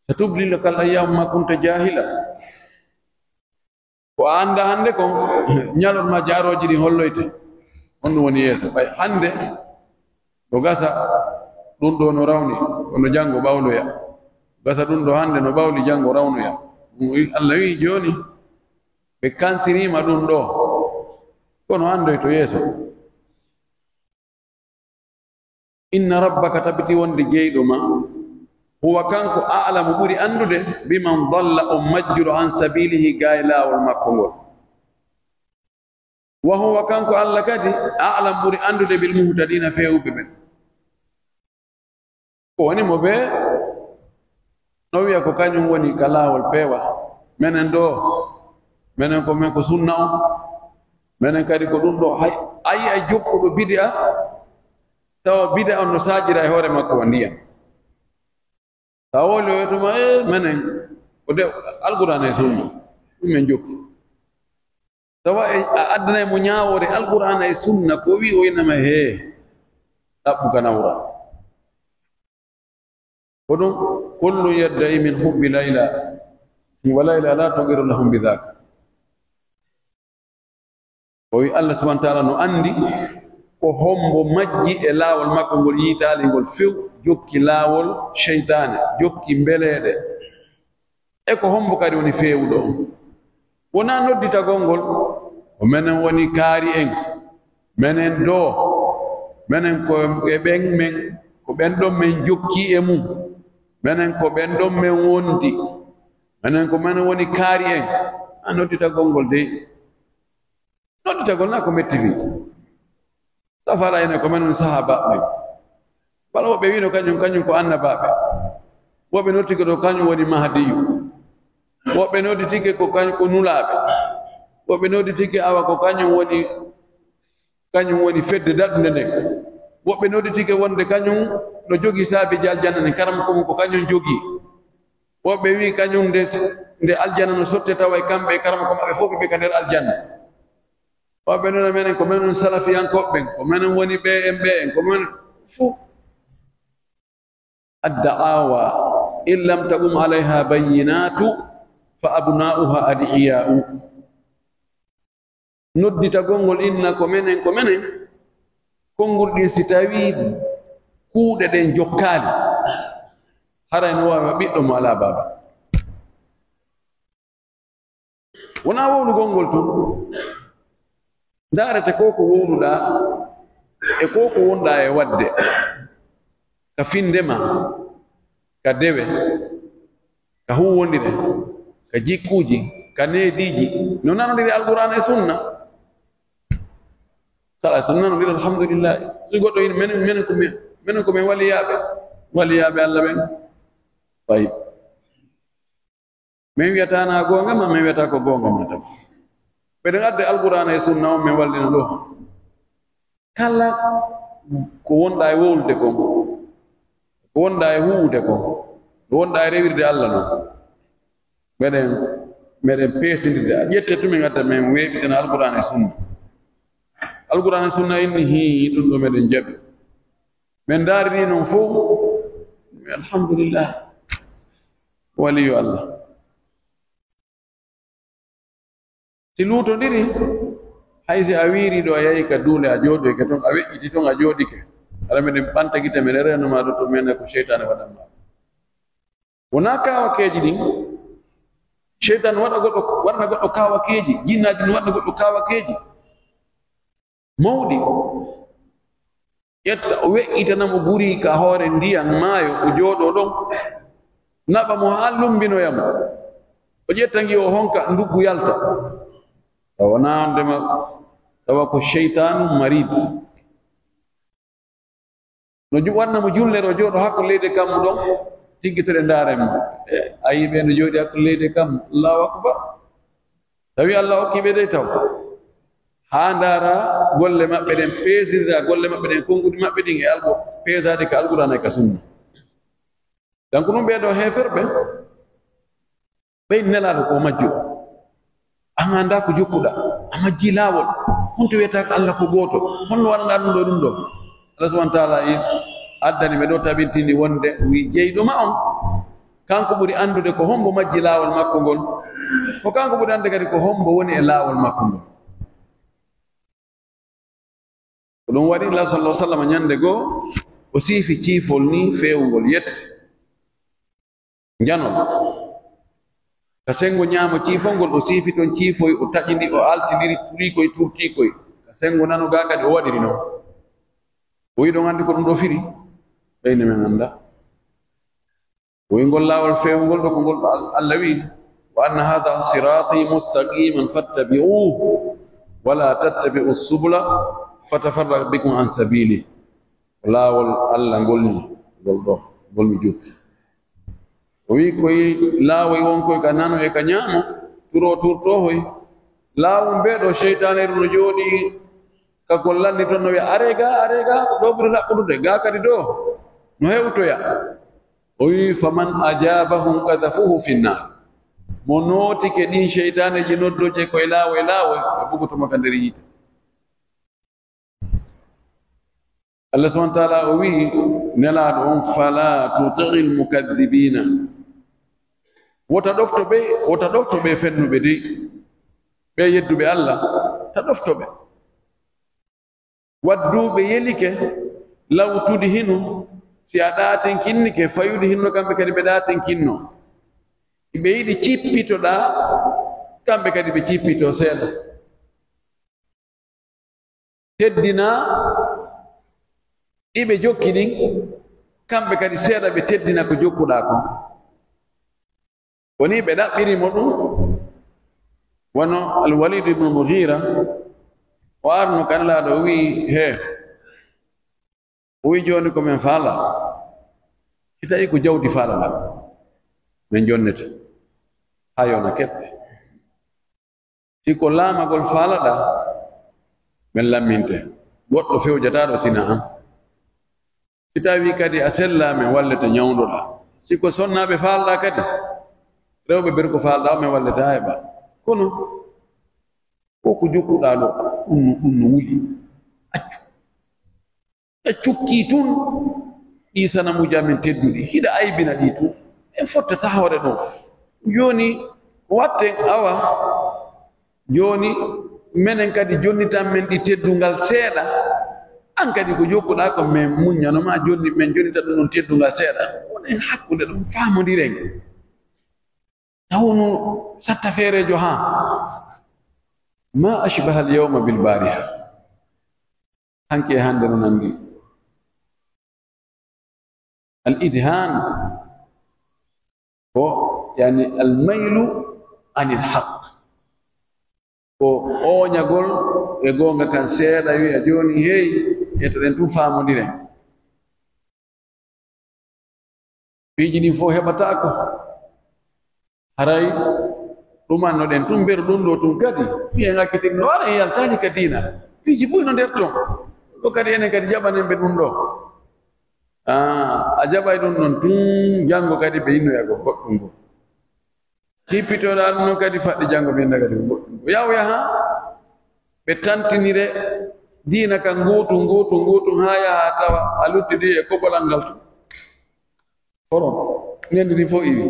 "Satubdilaka al ayyamu ma kunta jahila." Ko a anndaa hannde kon, ñalorma jaarooji ɗin holloyte. On ɗum woni yeeso. Ɓay hannde no gasa ɗum ɗo no rawni, kono janngo ɓawloya. Gasa ɗum ɗo hannde no ɓawli, janngo rawnoya. Ɗum wi-, Alla wi'i jooni, ɓe kansiriima ɗum ɗo. Kono anndoy to yeeso. "Inna rabbaka", tabiti wonde jeyɗo ma, "huwa", kanko, "a'lamu", ɓuri anndude, "biman dalla", on majjuɗo, "an sabilihi", gaa e laawol makko ngol. "Wa huwa", kanko Alla kadi, "a'lamu", ɓuri anndude, "bil muhtadina", feewuɓe ɓen. Ko woni mo ɓe no wi'a ko kañum woni ka laawol peewal. Menen ɗo, menen ko men ko sunna on. Menen kadi ko ɗum ɗo, hay, a yi'ay jokkuɗo bid'a, tawa bid'a on no saajira e hoore makko wa ndiyam. Tawa woni o wi'ata ma, "Eh, menen, ko de Alqur'aana e Sunna, ɗum men jokki." Tawa e, a addanay mo ñaawoore Alqur'aana e Sunna, ko wi'i o wi'ana ma, "Hee, ɗaɓɓu ka nawra." Ko ɗum, "Kullun yadda'i min hubbi Layla, wa Layla la tuqiru lahum bi dhaka." O wi'i, Allah subhanahu wa ta'ala no anndi ko hombo majji e laawol makko ngol yiitaali ngol few, jokki laawol seytaane, jokki mbeleeɗe. E ko hombo kadi woni feewuɗo on? Wonaa nodditagol ngol, ko menen woni kaari en, menen ɗoo, menen ko e ɓen men, ko ɓen ɗon men jokki e mun, menen ko ɓen ɗon men wondi, menen ko menen woni kaari en. A nodditagol ngol dey. Nodditagol na ko metti fii. Safara ene ko men woni sahaabaaɓe ɓen. Wala woɓɓe wiino kañum, kañum ko annabaaɓe. Woɓɓe nodditike ɗo kañum woni Mahdiyu. Woɓɓe nodditike ko kañum ko nulaaɓe. Woɓɓe nodditike awa ko kañum woni, kañum woni fedde daɗunde nden. Woɓɓe nodditike wonde kañum no jogii saabi aljanna nden, karam ko mum ko kañum jogii. Woɓɓe wi'i kañum nde, nde aljanna no sotte tawa e kamɓe e karamoko maɓɓe fof ɓe ka nder aljanna. Woɓɓe noon menen ko menen salafiyankooɓe ɓen, ko menen woni ɓee en ɓee en, ko menen fof. Ad-da'awa in lam taqum alayha bayyinatu fa abna'uha ad'iya'u. Nodditagol ngol inna ko menen, ko menen, konngol ɗin si tawii kuuɗe ɗen jokkaali, haray no waawi wa ɓiɗɗo mo alaa baaba. Wonaa wowlugol ngol tun. Ndaarete ko ko wowluɗaa e ko ko wonɗaa e waɗde. Ka finnde maa, ka dewe, ka huuwondire, ka jikkuuji, ka neediiji, no nanondiri Alqur'aana e Sunna. Kala so nanondiri, alhamdulillahi. So goɗɗo ina, menen, menen ko men, menen ko men waliyaaɓe, waliyaaɓe Alla ɓen. Tayyib. Men wi'ataa na goonga ma, men wi'ataa ko goonga ma tan. Meɗen adda Alqur'aana e Sunna on men wallina ɗoo. Kala ko wonɗaa e wowlude kon, ko wonɗaa e huuwude kon, ko wonɗaa e rewirde Alla non, meɗen, meɗen peesindirde. A ƴette tun men adda men weeɓitina Alqur'aana e Sunna. Alqur'aana e Sunna inni, hii, ɗum ɗo meɗen jaɓi. Men ndaari ɗi non fow, alhamdulillah, waliyo Allah. Si luutondiri, hay si a wiiri ɗo a yahi ka duule, a jooɗoyke ton, a weƴƴiti ton, a jooɗike. Hara meɗen ɓanta gite, meɗen reenuma ɗo, to men ko seytaane waɗan ma. Wonaa kaawakeeji ɗin. Seytaane waɗa goɗɗo, waɗana goɗɗo kaawakeeji, jinnaaji no waɗana goɗɗo kaawakeeji mawɗi. Ƴetta, o weƴƴitana mo guri ka hoore ndiyan maayo, o jooɗoo ɗon, naɓa mo haa lummbinoya mo. O ƴetta ngi o honka, nduggu yalta. Tawa wonaa wonndema, tawa ko seytaanu marid. No ju-, wanna mo jullere, o jooɗo hakko leydi e kammu ɗon, tiggitore ndaare mo. E, a yii ɓe no jooɗi hakko leydi e kammu. Allahu akbar. Tawi Allah hokki ɓe dey taw. Haa ndaara golle maɓɓe ɗen, peesirira golle maɓɓe ɗen, konguɗi maɓɓe ɗin e alqu-, peesaade ka Alqur'aana e ka Sunna. Donc ɗum ɓee ɗoo heeferɓe, ɓe Nelaaɗo ko majjuɗo. An anndaa ko jokkuɗaa, a majjii laawol. Honto wiyata ko Allah ko gooto? Honno waɗanɗaa ɗum ɗoo, ɗum ɗoo? Allah subhanahu wa ta'ala i-, addani ɓe ɗoo tabintini wonde wi jeyɗo ma on, kanko ɓuri anndude ko hombo majji laawol makko ngol, ko kanko ɓuri anndude kadi ko hombo woni e laawol makko ngol. Ko ɗum waɗi Allah sallallahu alaihi wasallam ñande goo o siifi ciifol ni feewungol yette. Njanol. Ka senngo ñaamo ciifol ngol, o siifi ton ciifoy, o taƴindi, o altindiri turiikoy, turtiikoy. Ka senngo nano gaa kadi, o waɗiri non. O wi'i, "Ɗon anndi ko ɗum ɗoo firi?" Ɓeyde men annda. O wi'i, "Ngol laawol feewngol ɗoo ko ngol ɗoo Al-, Allah wi'i, 'Wa anna hadha sirati mustaqiman fattabi'uhu, wa la tattabi'u subula fatafarraqa bikum an sabili.'" Ko laawol Allah ngol ni, ngol ɗoo, ngol mi jokki. O wi'i, "Ko e laawoy wonkoy ka nano e ka ñaamo, turo turtoohoy. Laawol mbee ɗoo, seytaane no jooɗii ka gollal ni ton, no wi'a, 'Aree gaa, aree gaa, ko ɗoo ɓuri laɓɓudude, gaa kadi ɗoo no hewtoya.'" O wi'i, "Faman ajabahum qadhafuhu finnar." Mo nootike ɗin seytaaneeji noddooje koye laawoy laawoy, ɓe bugoto mo ka nder yiite. Allah subhanahu wa ta'ala o wi'i Nelaaɗo on, "Fala tuti'il mukadhdhibina." Wota ɗofto ɓe, wota ɗofto ɓe fennuɓe dey. Ɓe yedduɓe Allah, ta ɗofto ɓe. Waddu ɓe yelike, law tudhinu, si a ɗaatinkinnike, fa yudhinu, kamɓe kadi ɓe ɗaatinkinno. Ɓe yiɗi cippitoɗaa, kamɓe kadi ɓe cippito seeɗa. Teddinaa ɗi ɓe jokki ɗin, kamɓe kadi seeɗa ɓe teddina ko jokkuɗaa kon. Woni ɓe ɗaɓɓiri mo ɗum, wano Al-Walid ibn Mughira, o arno ka Nelaaɗo, o wi'i, "Hee," o wi'i, "jooni ko men faala, si tawi ko jawdi faalaɗaa, men jonnete, haa yona kette." Si ko laamagol faalaɗaa, men lamminte. Goɗɗo fewjataaɗo sina an. Si tawii kadi a sellaa, men wallete ñawndoɗaa. Si ko sonnaaɓe faalaɗaa kadi, rewɓe berko faalaɗaa, men wallete haa heɓaa. Kono, ko ko jokkuɗaa ɗoo, ɗum no, ɗum no wuli. Accu. Ɓe cukkii tun ɗii sanamuuji amen tedduɗi, hiɗa aybina ɗi tun. En fottataa hoore ɗon. Jooni, watten awa, jooni, menen kadi jonnitan men ɗi teddungal seeɗa. An kadi ko jokkuɗaa ko men muññano ma jonni, men jonnita ɗum ɗon teddungal seeɗa. Wonen hakkunde ɗum, faamondiren. Tawno satta feereejo haa. Ma ashbaha al-yawma bil bariha. Hanki e hannde no nanndi. Al-idhan ko, yani, al-maylu anil haqq. Ko ooñagol e goonga kan seeɗa, wi'a jooni, hey, etoɗen tun faamondiren. Piiji ɗin fof heɓataako. Haray ɗumannoɗen tun, mberu ɗun ɗoo tun kadi. Piyen akkitin no ara en yaltaaki ka diina. Piiji buy no nder ton. Ɗo kadi enen kadi jaɓanen ɓe ɗun ɗoo. Ah, a jaɓay ɗun ɗon tun, janngo kadi ɓe innoya ko goɗɗun goo. Kippitoɗaa ɗun non kadi faɗɗi janngo ɓe inna kadi ko goɗɗun goo. Yaw yaha, ɓe tantinire diina kan nguutun, nguutun, nguutun, haa yaha tawa a luttidi e kokolal ngal tun. Horon, ngenndi ndin fof iwi.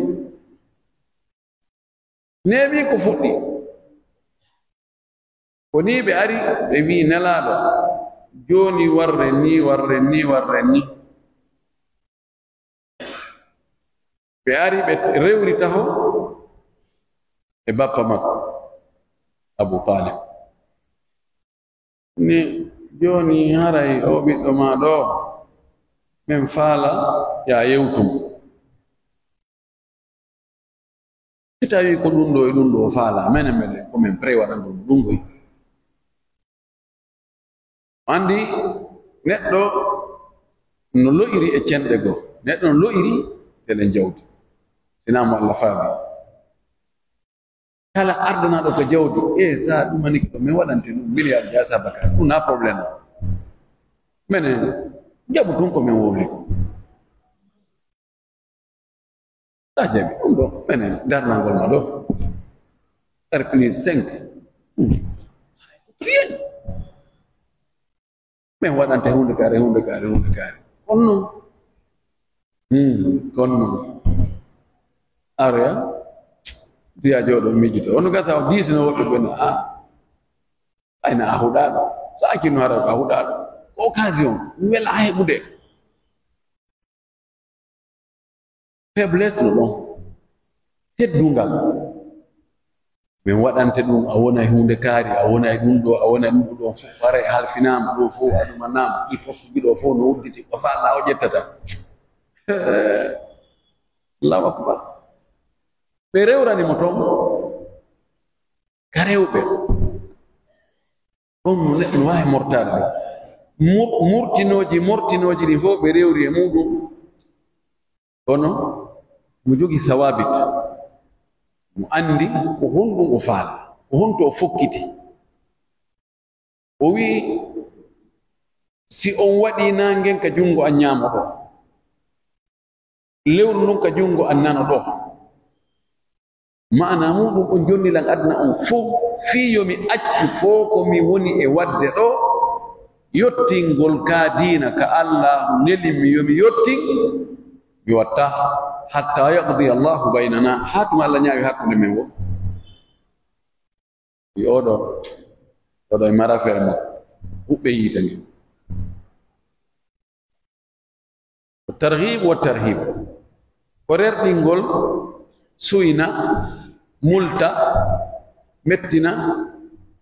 Neeɓii ko fuɗɗi. Ko nii ɓe ari, ɓe wi'i Nelaaɗo, jooni warren nii, warren nii, warren nii. Ɓe ari, ɓe rewri taho e bappa makko, Abu Taalib. Ni jooni haray oo ɓiɗɗo maa ɗoo, men faala yo a yewtu mo. Si tawii ko ɗun ɗoo e ɗun ɗoo o faalaa, menen, menen, ko men prêt waɗangol mo ɗun koy. Anndi neɗɗo no lo'iri e cenɗe goo, neɗɗo no lo'iri telen jawdi. Sinaa mo Alla faabi. Kala ardanaaɗo ko jawdi, e sa ɗumanike ɗoo, men waɗante ɗun miliyaaruuji, a sa baka, ɗun na problème o. Menen, jaɓu tun ko men wowli ko. Sa jaɓi ɗun ɗoo, menen, darnangol ma ɗoo. R plus cinq. Hmm. Rien. Men waɗante huunde kaari, huunde kaari, huunde kaari. Kono non. Hmm, kono non. Aroya, diya jooɗo miijito. Ono gasa o diisino woɓɓe ɓe no, a, ayna a huɗaaɗo. Sa akino hara ko a huɗaaɗo. Occasion, wela heɓude. Faiblesse no ɗon. Teddungal. Men waɗante ɗun, a wona e huunde kaari, a wona e ɗun ɗoo, a wona e ɗun ɗoo fof, haray a halfinaama ɗoo fof, a ɗumanaama, ɗii poste ji ɗoo fof no udditi, ko fa Alla o ƴettata. Allahu akbar. Ɓe rewrani mo ton, ka rewɓe. Ɗon no neɗɗo no waawi mortaade ɗon. Mur-, murtinooji, mortinooji ɗin fof ɓe rewri e muuɗum. Kono mo jogii sawaabit, mo anndi ko honɗum o faala, ko honto o fokkiti. O wi'i, si on waɗii naangen ka junngo an ɲaamo ɗoo, lewru ndun ka junngo an nano ɗoo, ma'ana muuɗum on jonni lan aduna on fow, fii yo mi accu ko, ko mi woni e waɗde ɗoo, yottingol ka diina ka Allaahu neli mi yo mi yottin, mi watta, hatta yaqdi Allaahu baynana, haa tuma Alla ɲaawi hakkunde men woo. Wi oɗo, oɗo e mara feere makko, huɓɓe yiite nge. Ko targhib wa tarhib. Ko rerɗingol, suyna, multa, mettina,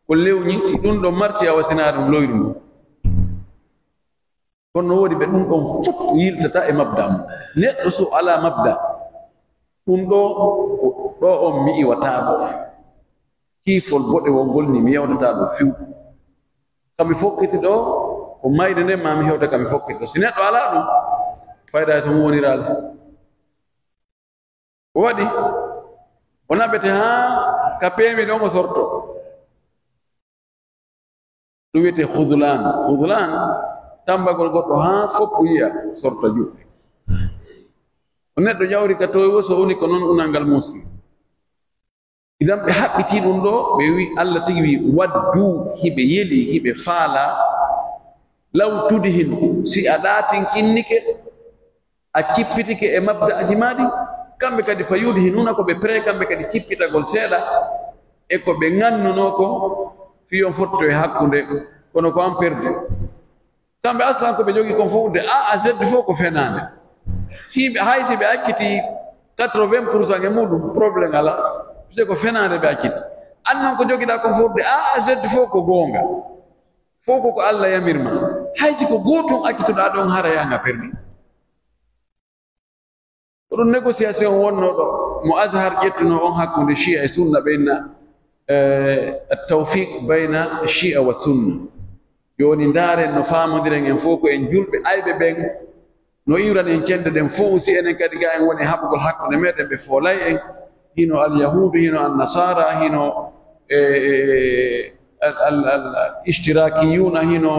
ko lewñi, si ɗun ɗon marsi a wasinaare ɗum loyru ndu. Kono no woodi ɓe ɗun ɗon fof yiltata e mabda mum. Neɗɗo so alaa mabda, ɗun ɗoo, ko ɗoo on mi iwataa ɗoo. Kiifol boɗewol ngol ni mi yewtataa ɗoo few. Ka mi fokkiti ɗoo, ko mayde nden maa mi hewta ka mi fokkiti ɗoo. Si neɗɗo alaa ɗun, fayda e so mo woniraali. Ko waɗi, o naɓete haa ka peemi ɗon o sorto. Ɗum wiyetee khudlan. Khudlan, tambagol goɗɗo haa foppu yi'a, sorta juuɗe. O neɗɗo ƴawri ka towi woo, so woni ko non unal ngal muusi. Idan ɓe haɓɓitii ɗum ɗoo, ɓe wi'i, Alla tigi wi'i, "Waddu", hiɓe yeli, hiɓe faalaa, "law tudhinu", si a ɗaatinkinnike, a cippitike e mabda'aji maa ɗin, kamɓe kadi fa yudhinuna, ko ɓe prêt kamɓe kadi cippitagol seeɗa e ko ɓe ŋannunoo kon, fii on fotto e hakkunde, kono ko an perdi. Kamɓe aslan ko ɓe jogii kon fof, de A à Z fof ko fenaande. Si ɓe, hay si ɓe accitii quatre-vingts pour cent e muuɗum, problème alaa, parce que ko fenaande ɓe acciti. An non ko jogiɗaa kon fof, de A à Z fof ko goonga. Fof ko ko Alla yamir ma. Hay si ko gootun accituɗaa ɗon, haray an a perdi. Ko ɗum négociation wonnoo ɗo mo Azhar ƴettunoo on hakkunde Shia e Sunna ɓen na, eh, at-tawfiq bayna Shia wa Sunna. Jooni ndaaren no faamondiren en fof ko en julɓe ayɓe ɓen, no iwran en cende ɗen fof, si enen kadi ga en woni haɓugol hakkunde meɗen ɓe foolay en, hino al-Yahuudu, hino an-Nasaara, hino, eh, eh, al, al, al, al-Ishtirakiyuuna, hino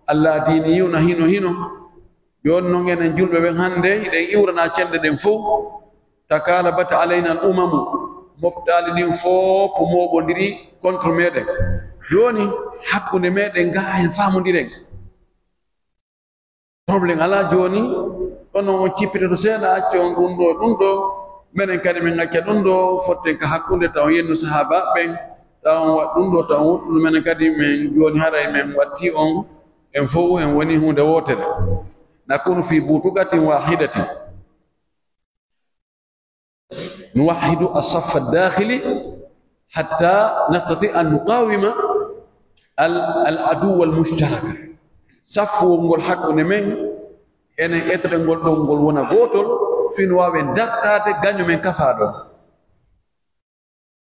al-Laadiiniyuuna, hino, hino. Jooni non enen julɓe ɓen hannde, hiɗen iwrana cende ɗen fow. Takalabat alayna al umamu, moftaali ɗin fow mooɓondiri contre meɗen. Jooni hakkunde meɗen ga en faamondiren. Problème alaa jooni, kono on cippitoto seeɗa, acca on ɗum ɗo, ɗum ɗo. Menen kadi men acca ɗum ɗo, fotten ka hakkunde, taw on yenno sahaaba ɓen, taw on waɗ ɗum ɗo, taw on waɗ ɗum. Menen kadi men jooni haray men watti on, en fow en woni huunde wootere. Nakunu fi butuqatin wahidatin. Nuwahhidu as-saffa ad-dakhili hatta nastati an nuqawima al, al aduwwa al mushtaraka. Saffuwol ngol hakkunde men, enen etren ngol ɗon ngol wona gootol, fii no waawen dartaade gaño men kafaa ɗon.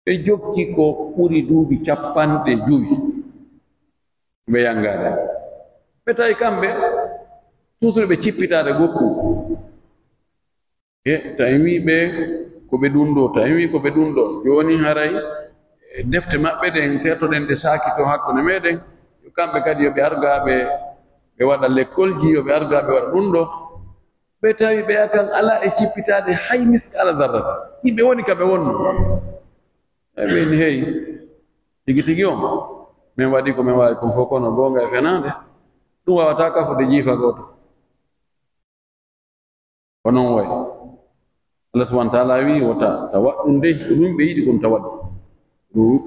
Ɓe jokki ko ɓuri duuɓi cappanɗe jowi. Ɓe yanngaade. Ɓe tawi kamɓe, toujours ɓe cippitaade gokku. E, tawi ɓe ko ɓe ɗun ɗoo, tawi ko ɓe ɗun ɗoo. Jooni haray, e, defte maɓɓe ɗen, tertoɗen ɗe saakitoo hakkunde meɗen, yo kamɓe kadi yo ɓe arga ɓe, ɓe waɗa lekkolji, yo ɓe arga ɓe waɗa ɗun ɗoo. Ɓe tawi ɓe kan alaa e cippitaade hay miskala zarrata. Yimɓe woni ka ɓe wonnoo. E ɓe inni, "Hey, tigi tigi on, min waɗi ko min waawi kon fof, kono goonga e fenaande, ɗun waawataa kafude jiifa gooto." Ko non wayi. Allah subhanahu wa ta'ala wi'i, "Wota ta waɗ ɗun dey, ko ɗun ɓe yiɗi kon ta waɗu."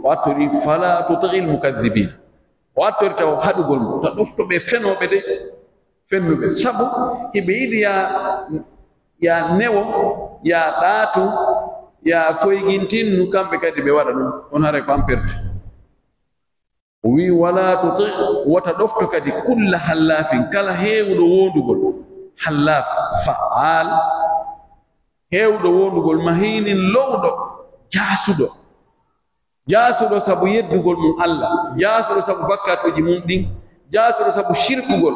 O attori, "Fala tuti'il mukadhdhibin." O attori taw haɗugol mo, ta ɗofto ɓe fenooɓe de, fennuɓe. Sabu hiɓe yiɗi ya, ya newo, ya ɗaatu, ya foygintinnu, kamɓe kadi ɓe waɗa ɗun. On haray ko an perti. O wi'i, "Wala tuti'," wota ɗofto kadi, "kulla hallafin," kala heewuɗo woondugol. Hallaf, fa'al. Heewuɗo woondugol, mahinin, lowɗo, jaasuɗo. Jaasuɗo sabu yeddugol mun Allah, jaasuɗo sabu bakkatuuji mun ɗin, jaasuɗo sabu shirkugol.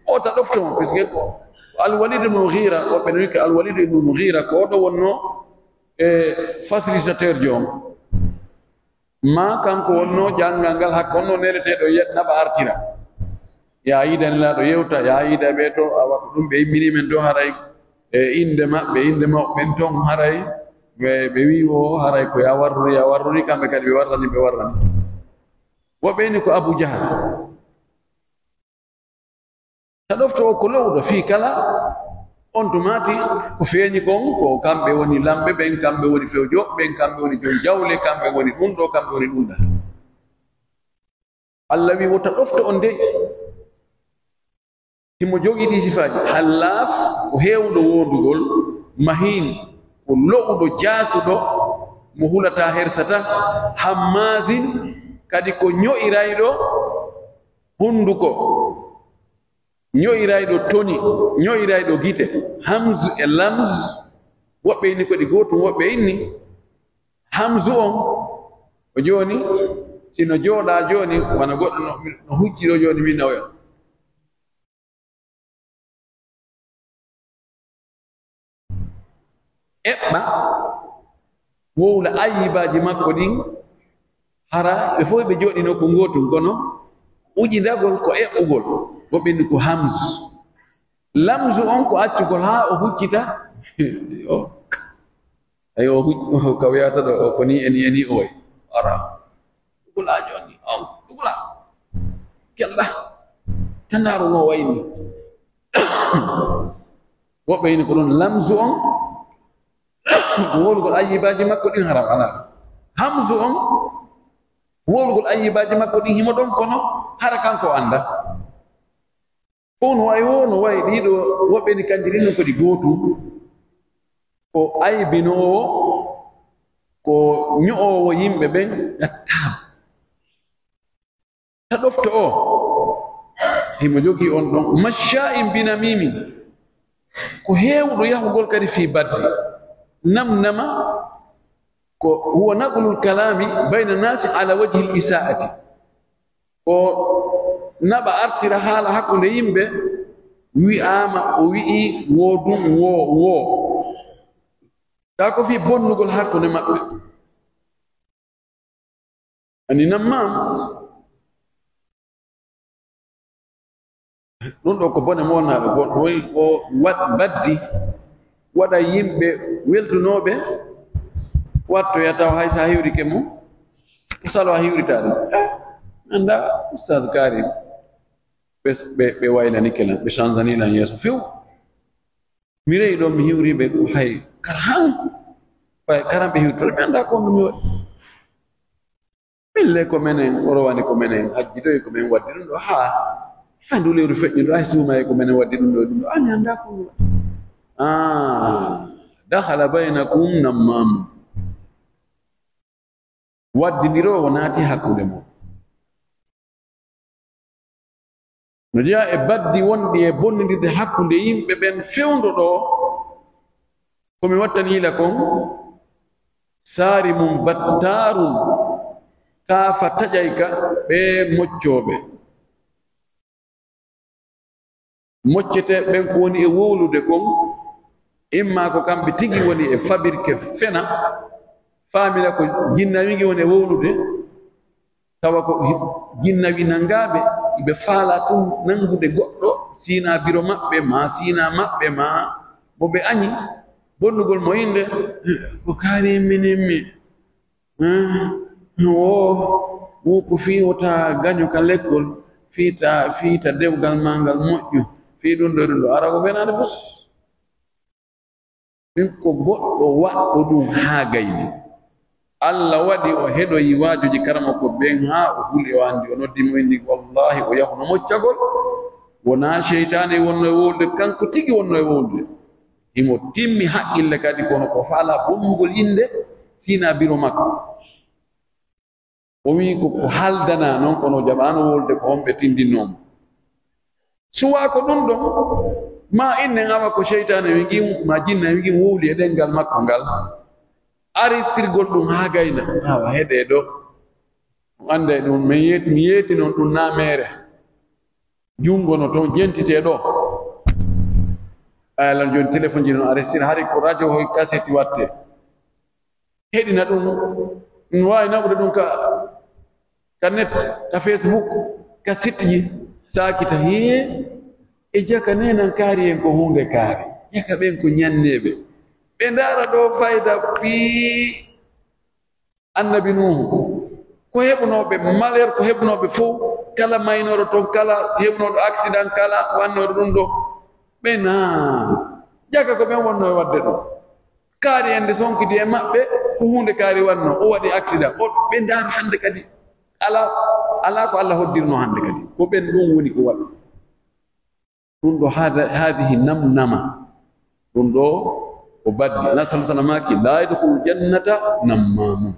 O ta ɗofto mo, puisque ko Al-Walid ibn Mughira, woɓɓe no wi'i ko Al-Walid ibn Mughira, ko o ɗo wonno e facilitateur jo on. Ma kanko wonno janngal ngal, hakko wonno neleteeɗo ye-, naɓa artira. Yaa yiida Nelaaɗo yewta, yaa yiida ɓe to, awa ko ɗum ɓe immini men to haray, e innde maɓɓe, innde mawɓe ɓen ton haray, ɓe, ɓe wi'i wo haray ko yaa warrori, yaa warrori, kamɓe kadi ɓe warrani, ɓe warrani. Woɓɓe inni ko Abu Jahal. Ta ɗofto o ko lowɗo fii kala, on tumaati ko feeñi kon, ko kamɓe woni lamɓe ɓen, kamɓe woni fewjooɓe ɓen, kamɓe woni jon jawle, kamɓe woni ɗum ɗo, kamɓe woni ɗum ɗa. Allah wi, wota ɗofto on dey. Himo jogii ɗii sifaaji. Hallaaf, ko heewɗo woondugol, mahin, ko lo'uɗo, jaasuɗo, mo hulataa, hersataa, hammaasin, kadi ko ño'irayɗo hunduko, ño'irayɗo toni, ño'irayɗo gite. Hamzu e lamz, woɓɓe inni ko ɗi gootum, woɓɓe inni hamzu on, o jooni, si no jooɗaa jooni, wano goɗɗo no, no hucci ɗo jooni, min nawoya. Eɓɓa, wowla ayyibaaji makko ɗin, hara ɓe fof ɓe jooɗii nokku ngootun, kono uƴindagol ko eɓɓugol, woɓɓe inni ko hamzu. Lamzu on ko accugol haa o huccita. O, ayo, o huc-, o ka wi'ata ɗo, o ko nii e nii e nii o wayi. Ara. Dugulaa jooni, on, dugulaa. Kelɗa. Tandaaru no wayi nii. Woɓɓe ini ko ɗon lamzu on, ko wowlugol ayyibaaji makko ɗin hara alaa. Hamzu on, wowlugol ayyibaaji makko ɗin himo ɗon kono hara kanko anndaa. Fow no wayi woo, no wayi ɗiɗo, woɓɓe ni kanji ɗin non ko ɗi gootum. Ko aybinoowo, ko ño'oowo yimɓe ɓen, ƴattaa. Ta ɗofto o, himo jogii on ɗon, mashsha'in binamimin, ko heewuɗo yahugol kadi fii baddi. Namnama ko huwa naqlul kalaami bayna naasi ala wajhil isaa'ati. O naɓa artira haala hakkunde yimɓe, wi'aama o wi'i woo ɗum woo woo. Kaa ko fii bonnugol hakkunde maɓɓe. Ani nammaam. Ɗum ɗo ko bone mo wonnaaɓe, ko ɗum ko waɗ-, baddi, waɗa yimɓe weltunooɓe, wattoya tawa hay so a hiwrike mo, usalo a hiwritaa ɗum. Eh, anndaa Ustaz Karim, ɓe, ɓe, ɓe waylanike lan, ɓe chanzani lan yeeso few. Mi re'i ɗon, mi hiwri ɓe, ko hay kara han, ɓay karan ɓe hiwtore, mi anndaa ko honno mi waɗi. Min le ko menen, o rowani ko menen, hajji ɗo e ko men waddi ɗum ɗo, haa, haa ndu lewru feƴƴi ɗo, ay suuma e ko menen waddi ɗum ɗo e ɗum ɗo, a mi anndaa ko mi waɗi. Ah, dakhala baynakum nammam. Waddindiroowo naati hakkunde mon. No jeyaa e baddi wonɗi e bonnindirde hakkunde yimɓe ɓen fewndo ɗoo, ko mi wattani yila kon, Saari mum battaarun, kaafa taƴay ka ɓee moccooɓe. Moccete ɓen ko woni e wowlude kon, imma ko kamɓe tigi woni e fabirke fena, faamina ko jinnawi ngi woni e wowlude, tawa ko hi-, jinnawi nangaaɓe, ɓe faalaa tun nangude goɗɗo, sina biro maɓɓe, maa sina maɓɓe, maa mo ɓe añi, bonnugol mo innde, ko kaari minin mi. Hmm? Wo, wo ko fii wota gaño ka lekkol, fii ta, fii ta dewgal maa ngal moƴƴu, fii ɗun ɗoo, ɗun ɗoo. Ara ko fenaande fus. Ɗun ko goɗɗo waɗɗo ɗun haa gayni. Alla waɗi o heɗoyi waajuuji karamoko ɓen haa o huli o anndi, o noddi mo, inni, wallaahi, o yahuno moccagol. Wonaa seytaane wonno e wowlude, kanko tigi wonno e wowlude. Himo timmi haqqille kadi, kono ko faalaa bonnugol innde, sina biro makko. O wi'i ko, ko haldanaa non, kono o jaɓaano wowlude ko honɓe tindinnoo mo. Suwaa ko ɗun ɗon, maa innen awa ko seytaane wi ngi, maa jinna wi ngi wowli e ɗenngal makko ngal. Aristirgol ɗun haa gayna, awa heɗee ɗoo. On annday ɗun, mi yeeti, mi yeeti non ɗun naa meere. Junngo no ton jentitee ɗoo. Aya lan jooni telefonji non aristir, hari ko radio hoy kaseti wattee. Heɗina ɗun, no waawi naɓude ɗun ka, ka net, ka Facebook, ka sitji, saakita, hee, e jaka ne nan kaari en ko huunde kaari. Jaka ɓen ko ñanneeɓe. Ɓe ndaara ɗoo fayda fii Annabi Nuuhu. Ko heɓunooɓe malheur, ko heɓunooɓe fow, kala maynooɗo ton, kala heɓunooɗo accident, kala wannooɗo ɗun ɗoo. Ɓe naa, jaka ko ɓen wonnoo e waɗde ɗoo. Kaari en nde sonkidi e maɓɓe, ko huunde kaari wannoo, o waɗi accident. O, ɓe ndaaru hannde kadi. Alaa, alaa ko Alla hoddirnoo hannde kadi. Ko ɓen ɗun woni ko waɗi. Ɗun ɗoo haada, haadihi namnama. Ɗun ɗoo ko baddi. Annabi sallallahu alaihi wasallam maaki, "Laa yadkhulu jannata nammaamun."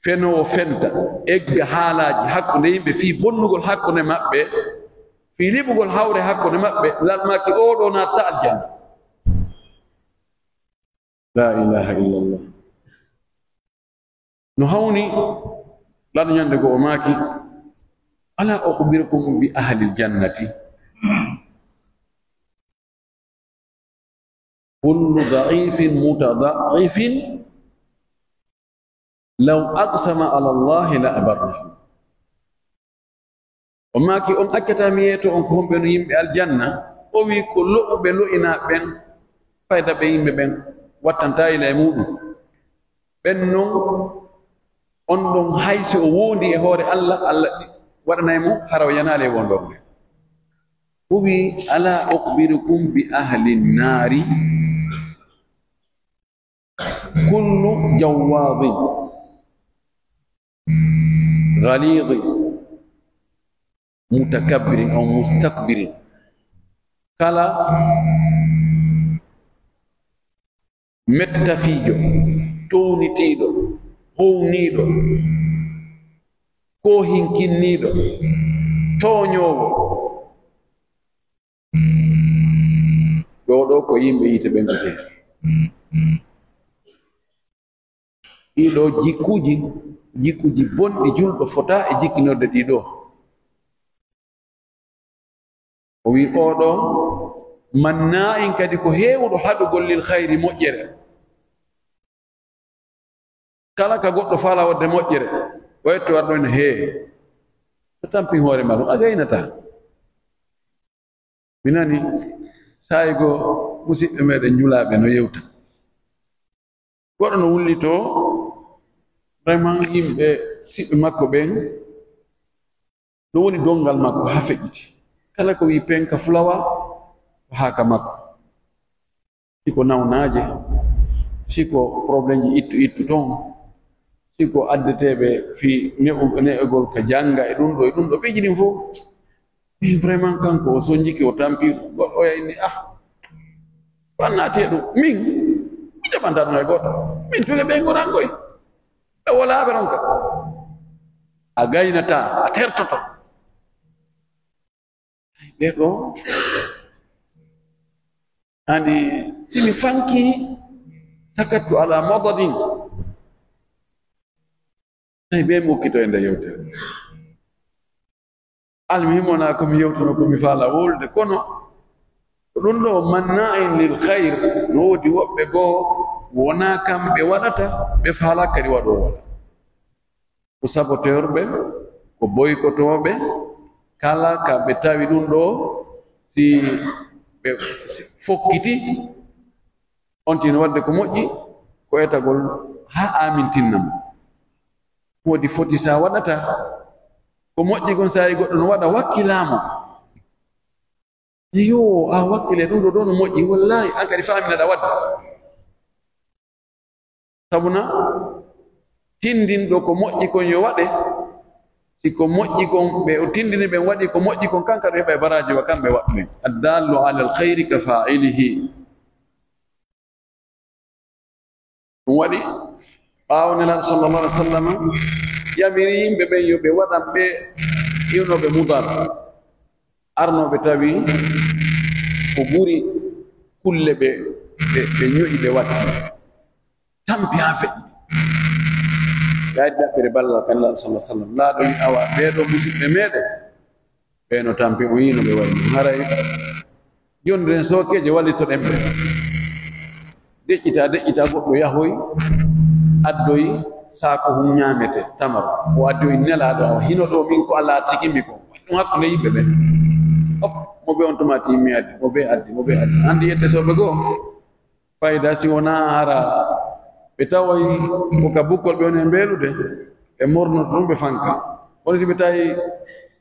Fenoowo fenta, egga haalaaji hakkunde yimɓe fii bonnugol hakkunde maɓɓe, fii liɓugol hawre hakkunde maɓɓe, Laamɗo maaki, "Oo ɗoo naatataa aljanna." Laa ilaaha illallah. No hawni, Laamɗo ñande goo o maaki, "Alaa ukhbirukum bi ahlil jannati?" Kullu da'ifin mutada'ifin law aqsama ala Allahi la abarrahu. O maaki, "On accataa mi yeeto on ko homɓe no yimɓe aljanna?" O wi'i, "Ko lo'uɓe lo'inaaɓe ɓen, fayda ɓe yimɓe ɓen wattantaa yila e muuɗum. Ɓen non, on ɗon hay si o woondii e hoore Alla, Alla waɗanay mo hara o yanaali e wonndorde." O wi'i, "Alaa ukhbirukum bi ahli nnaari?" Kullu jawwaadin ghaliidin mutakabbirin aw mustakbirin. Kala mettafiijo, townitiiɗo, howniiɗo, koohinkinniiɗo, tooñoowo, Ɗoo ɗoo ko yimɓe yiite ɓen ko jeyi. Ɗii ɗoo jikkuuji, jikkuuji bonɗi, julɗo fotaa e jikkinorde ɗii ɗoo. O wi'i, oo ɗoo, mannaa'in kadi ko heewuɗo haɗugol lil khayri moƴƴere. Kala ka goɗɗo faalaa waɗde moƴƴere, o etto arɗo ene hee. A tampii hoore maa ɗum, a gaynataa. Mi nani saa'i goo musiɓɓe meeɗen njulaaɓe no yewta. Goɗɗo no wullitoo, vraiment yimɓe siɓɓe makko ɓen, no woni donngal makko haa feƴƴiti. Kala ko wi'i penka fulawa, ko haa ka makko. Si ko nawnaaje, si ko problemji ittu ittu ton, si ko addeteeɓe fii ne'u-, ne'egol ka jannga e ɗum ɗoo, e ɗum ɗoo, piiji ɗin fof. Min vraiment kanko o sonjike, o tampi goɗɗo oya inni, ah, ko annaati e ɗum. Min, mi jaɓanta ɗum e goɗɗo. Min tuge ɓe ngoran koy. Ɓe wolaaɓe ɗon ka. A gaynataa, a tertoto. Ɓe ɗo, ani, si mi fanki, sakattu ala madadin. Tawi ɓe mi okkito e nde yewtere. Almuhim, wonaa ko mi yewtuno ko mi faala wowlude, kono ko ɗum ɗo, manna'in lil khayr, no woodi woɓɓe goo wonaa kamɓe waɗata, ɓe faalaa kadi waɗoo waɗa. Ko saboteur ɓe, ko boykotooɓe, kala ka ɓe tawi ɗum ɗo, si ɓe fokkiti, on tino waɗde ko moƴƴi, ko etagol haa aamintinna mo. Ko woodi foti sa waɗata ko moƴƴi kon, sa yi goɗɗo no waɗa, wakkilaa mo. Yo, a wakkile ɗum ɗo, ɗo no moƴƴi, wallahi, an kadi faamina ɗa waɗde. Sabuna, tindinɗo ko moƴƴi kon yo waɗe, si ko moƴƴi kon, ɓe o tindini ɓen waɗi ko moƴƴi kon, kan kadi o heɓay baraaji wa kamɓe waɗɓe. Addallu ala alkhayri ka fa'ilihi. Ɗum waɗi, ɓaawo Nelaaɗo sallallahu alaihi wasallam yamiri yimɓe ɓen yo ɓe waɗan ɓe iwnooɓe Mudar, arnooɓe tawi ko ɓuri kulle ɓe, ɓe, ɓe ño'i ɓe waɗi. Tampi haa feƴƴi. Ɓe ari ɗaɓɓere ballal ka Nelaaɗo sallallahu alaihi wasallam. Nelaaɗo wi'i, awa, ɓee ɗoo musiɓɓe meeɗen, ɓe no tampi, o yi'i no ɓe wayi. Haray jonde ɗen sookeeje, wallitoɗen ɓe. Deƴƴita, deƴƴita, goɗɗo yahoy, addoy saako hun ñaamete, tamaro. O addoy Nelaaɗo, awa, hino ɗoo min ko Allah arsikimmi ko. Ɗum hakkunde yimɓe ɓen. Hop, mo ɓe on tuma timmi addi, mo ɓe addi, mo ɓe addi. Anndi yette sooɓe goo. Fayda si wonaa hara ɓe tawoy ko ka bukkol ɓe woni e mbeelude, ɓe mornoto ɗum, ɓe fanka. Kono si ɓe tawi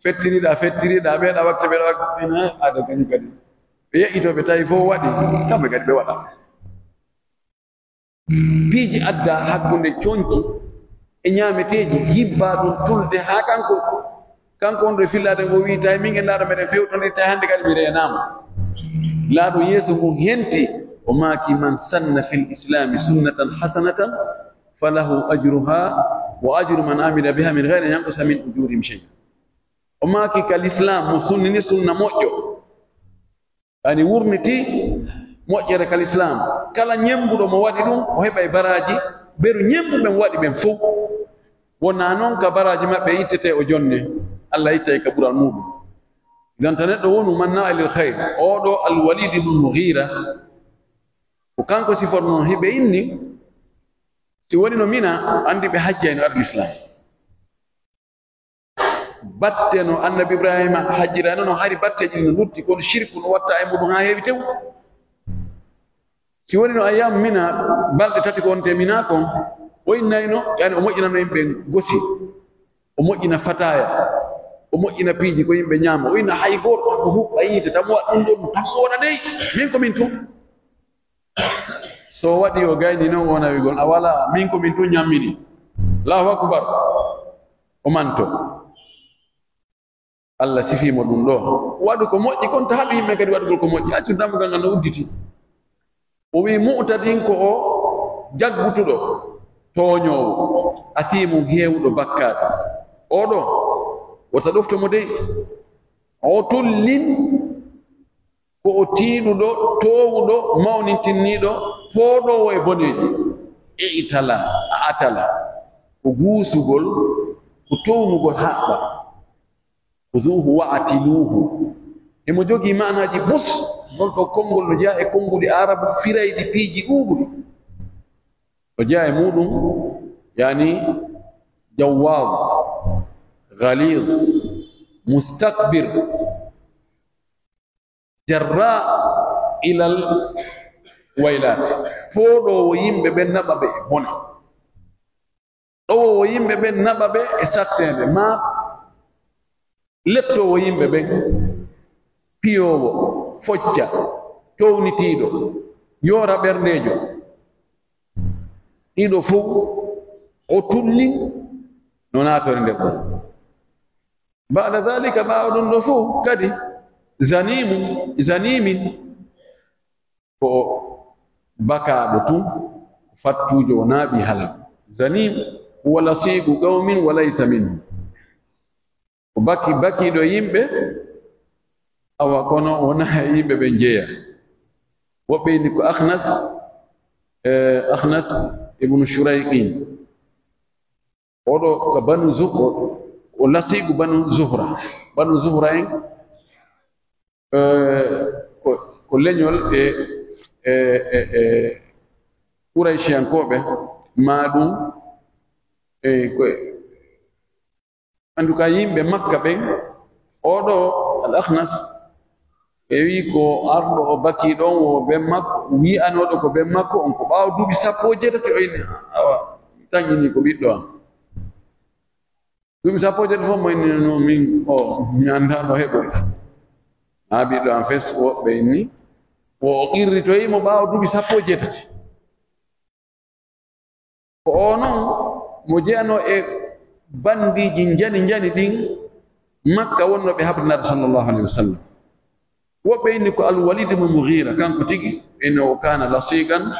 fettiriɗa, fettiriɗa, ɓeeɗa watte, ɓeeɗa watte, ɓe na aada kañum kadi. Ɓe yeƴƴito, ɓe tawi fof waɗi, kamɓe kadi ɓe waɗa. Piiji adda hakkunde conci e ñaameteeji, yibba ɗum tulde haa kanko, kanko on ɗo e fillaade ngo wi'i, tawi min e Nelaaɗo meɗen fewtondiri, tawi hannde kadi mi reenaama. Nelaaɗo yeeso ngun henti, o maaki, "Man sanna fil islami sunnatan hasanatan falahu ajruha wa ajru man amila biha min ghayri an yanqusa min ujurihim shay'a." O maaki, ka Lislaam mo sunnini sunna moƴƴo, yani wurniti moƴƴere ka Lislaam. Kala ñemmbuɗo mo waɗi ɗum, o heɓay baraaji beru ñemmbuɓe mo waɗi ɓen fow. Wonaa non ka baraaji maɓɓe ittetee o jonne, Alla ittay ka ɓural muuɗum. Idan ta neɗɗo wonu mannaa'a lil khayr, oo ɗoo Al-Waliid ibn Mughiira, ko kanko sifornoo, hiɓe inni, si woni no Mina, anndi ɓe hajjay no ar Lislaam. Batte no Annabi Ibraahiima hajjirayno, no hari batteeji ɗin no lutti, kono shirku no watta e muɗum haa heewi tew. Si woni no ayyaamu Mina, balɗe tati ko wonte Mina kon, o innayno, yani o moƴƴinano yimɓe gosi, o moƴƴina fataaya, o moƴƴina piiji ko yimɓe ñaama, o inna hay gooto ko huɓɓa yiite, tan mo waɗa ɗum ɗon, tan mo waɗa dey, min ko min tun. So o waɗi o gayni non, o nawi gol, a wala, min ko min tun ñammini. Allahu akbar. O manto. Alla sifii mo ɗum ɗo. Waɗu ko moƴƴi kon, ta haɗu yimɓe kadi waɗugol ko moƴƴi. Accu dammugal ngal no udditi. O wi'i, mu'tadin ko o jaggutuɗo, tooñoowo, asiimun heewuɗo bakkaatu. Oo ɗoo, wota ɗofto mo dey. O tullin Ko o tiiɗuɗo, toowuɗo, mawnintinniiɗo, pooɗoowo e boneeji. I'tala, a'tala, ko guusugol, ko townugol haɓɓa. Khuzuhu wa'tiluhu. Himo jogii maanaaji bus, non ɗoo konngol no jeyaa e konnguɗi Aarabu firayɗi piiji ɗuuɗuɗi. O jeyaa e muuɗum, yani, jawwaaz, ghaliz, mustakbir, jarra ilal waylaat. Pooɗoowo yimɓe ɓen, naɓa ɓe e bone. Ɗowoowo yimɓe ɓen, naɓa ɓe e satteende, maa lettoowo yimɓe ɓen, piyoowo, focca, townitiiɗo, yoora ɓerndeejo. Ɗiɗo fow, o tullin no naatori nder ɗum. Ba'da dhalika, ɓaawo ɗum ɗo fow kadi, zanimu, zanimin, ko o bakaaɗo tun, fattuujo, o naaɓi halal. Zanim huwa lasiqu qawmin wa laysa minhum. O baki-, bakiiɗo e yimɓe, awa kono wonaa e yimɓe ɓen jeyaa. Woɓɓe inni ko Akhnas, eh, Akhnas ibnu Shurayqin. Oɗo ka Banu Zuh-, o, o lasiigu Banu Zuhra. Banu Zuhra en, eh, ko, ko leñol e, e, e, e Qurayshiyankooɓe, maa ɗum, e, ko, en tout cas, yimɓe Makka ɓen, oɗo Al Akhnas, ɓe wi'i ko arɗo o bakii ɗon, wo ben makko, wi'anooɗo ko ben makko on, ko ɓaawo duuɓi sappo e jeetati o inni, "Awa, mi taƴini ko ɓiɗɗo am." Duuɓi sappo e jeetati fof mo inni, "No, min, o, mi anndaa no heɓori." Haa ɓiɗɗo am fes, woɓɓe inni, wo o qirritoyi mo ɓaawo duuɓi sappo e jeetati. Ko o non mo jeyanoo e bandiiji njani njani ɗin Makka wonnooɓe habrinare sallallahu alayhi wa sallam. Woɓɓe inni ko Al-Walid ibn Mughira, kanko tigi, innahu kana lasiqan.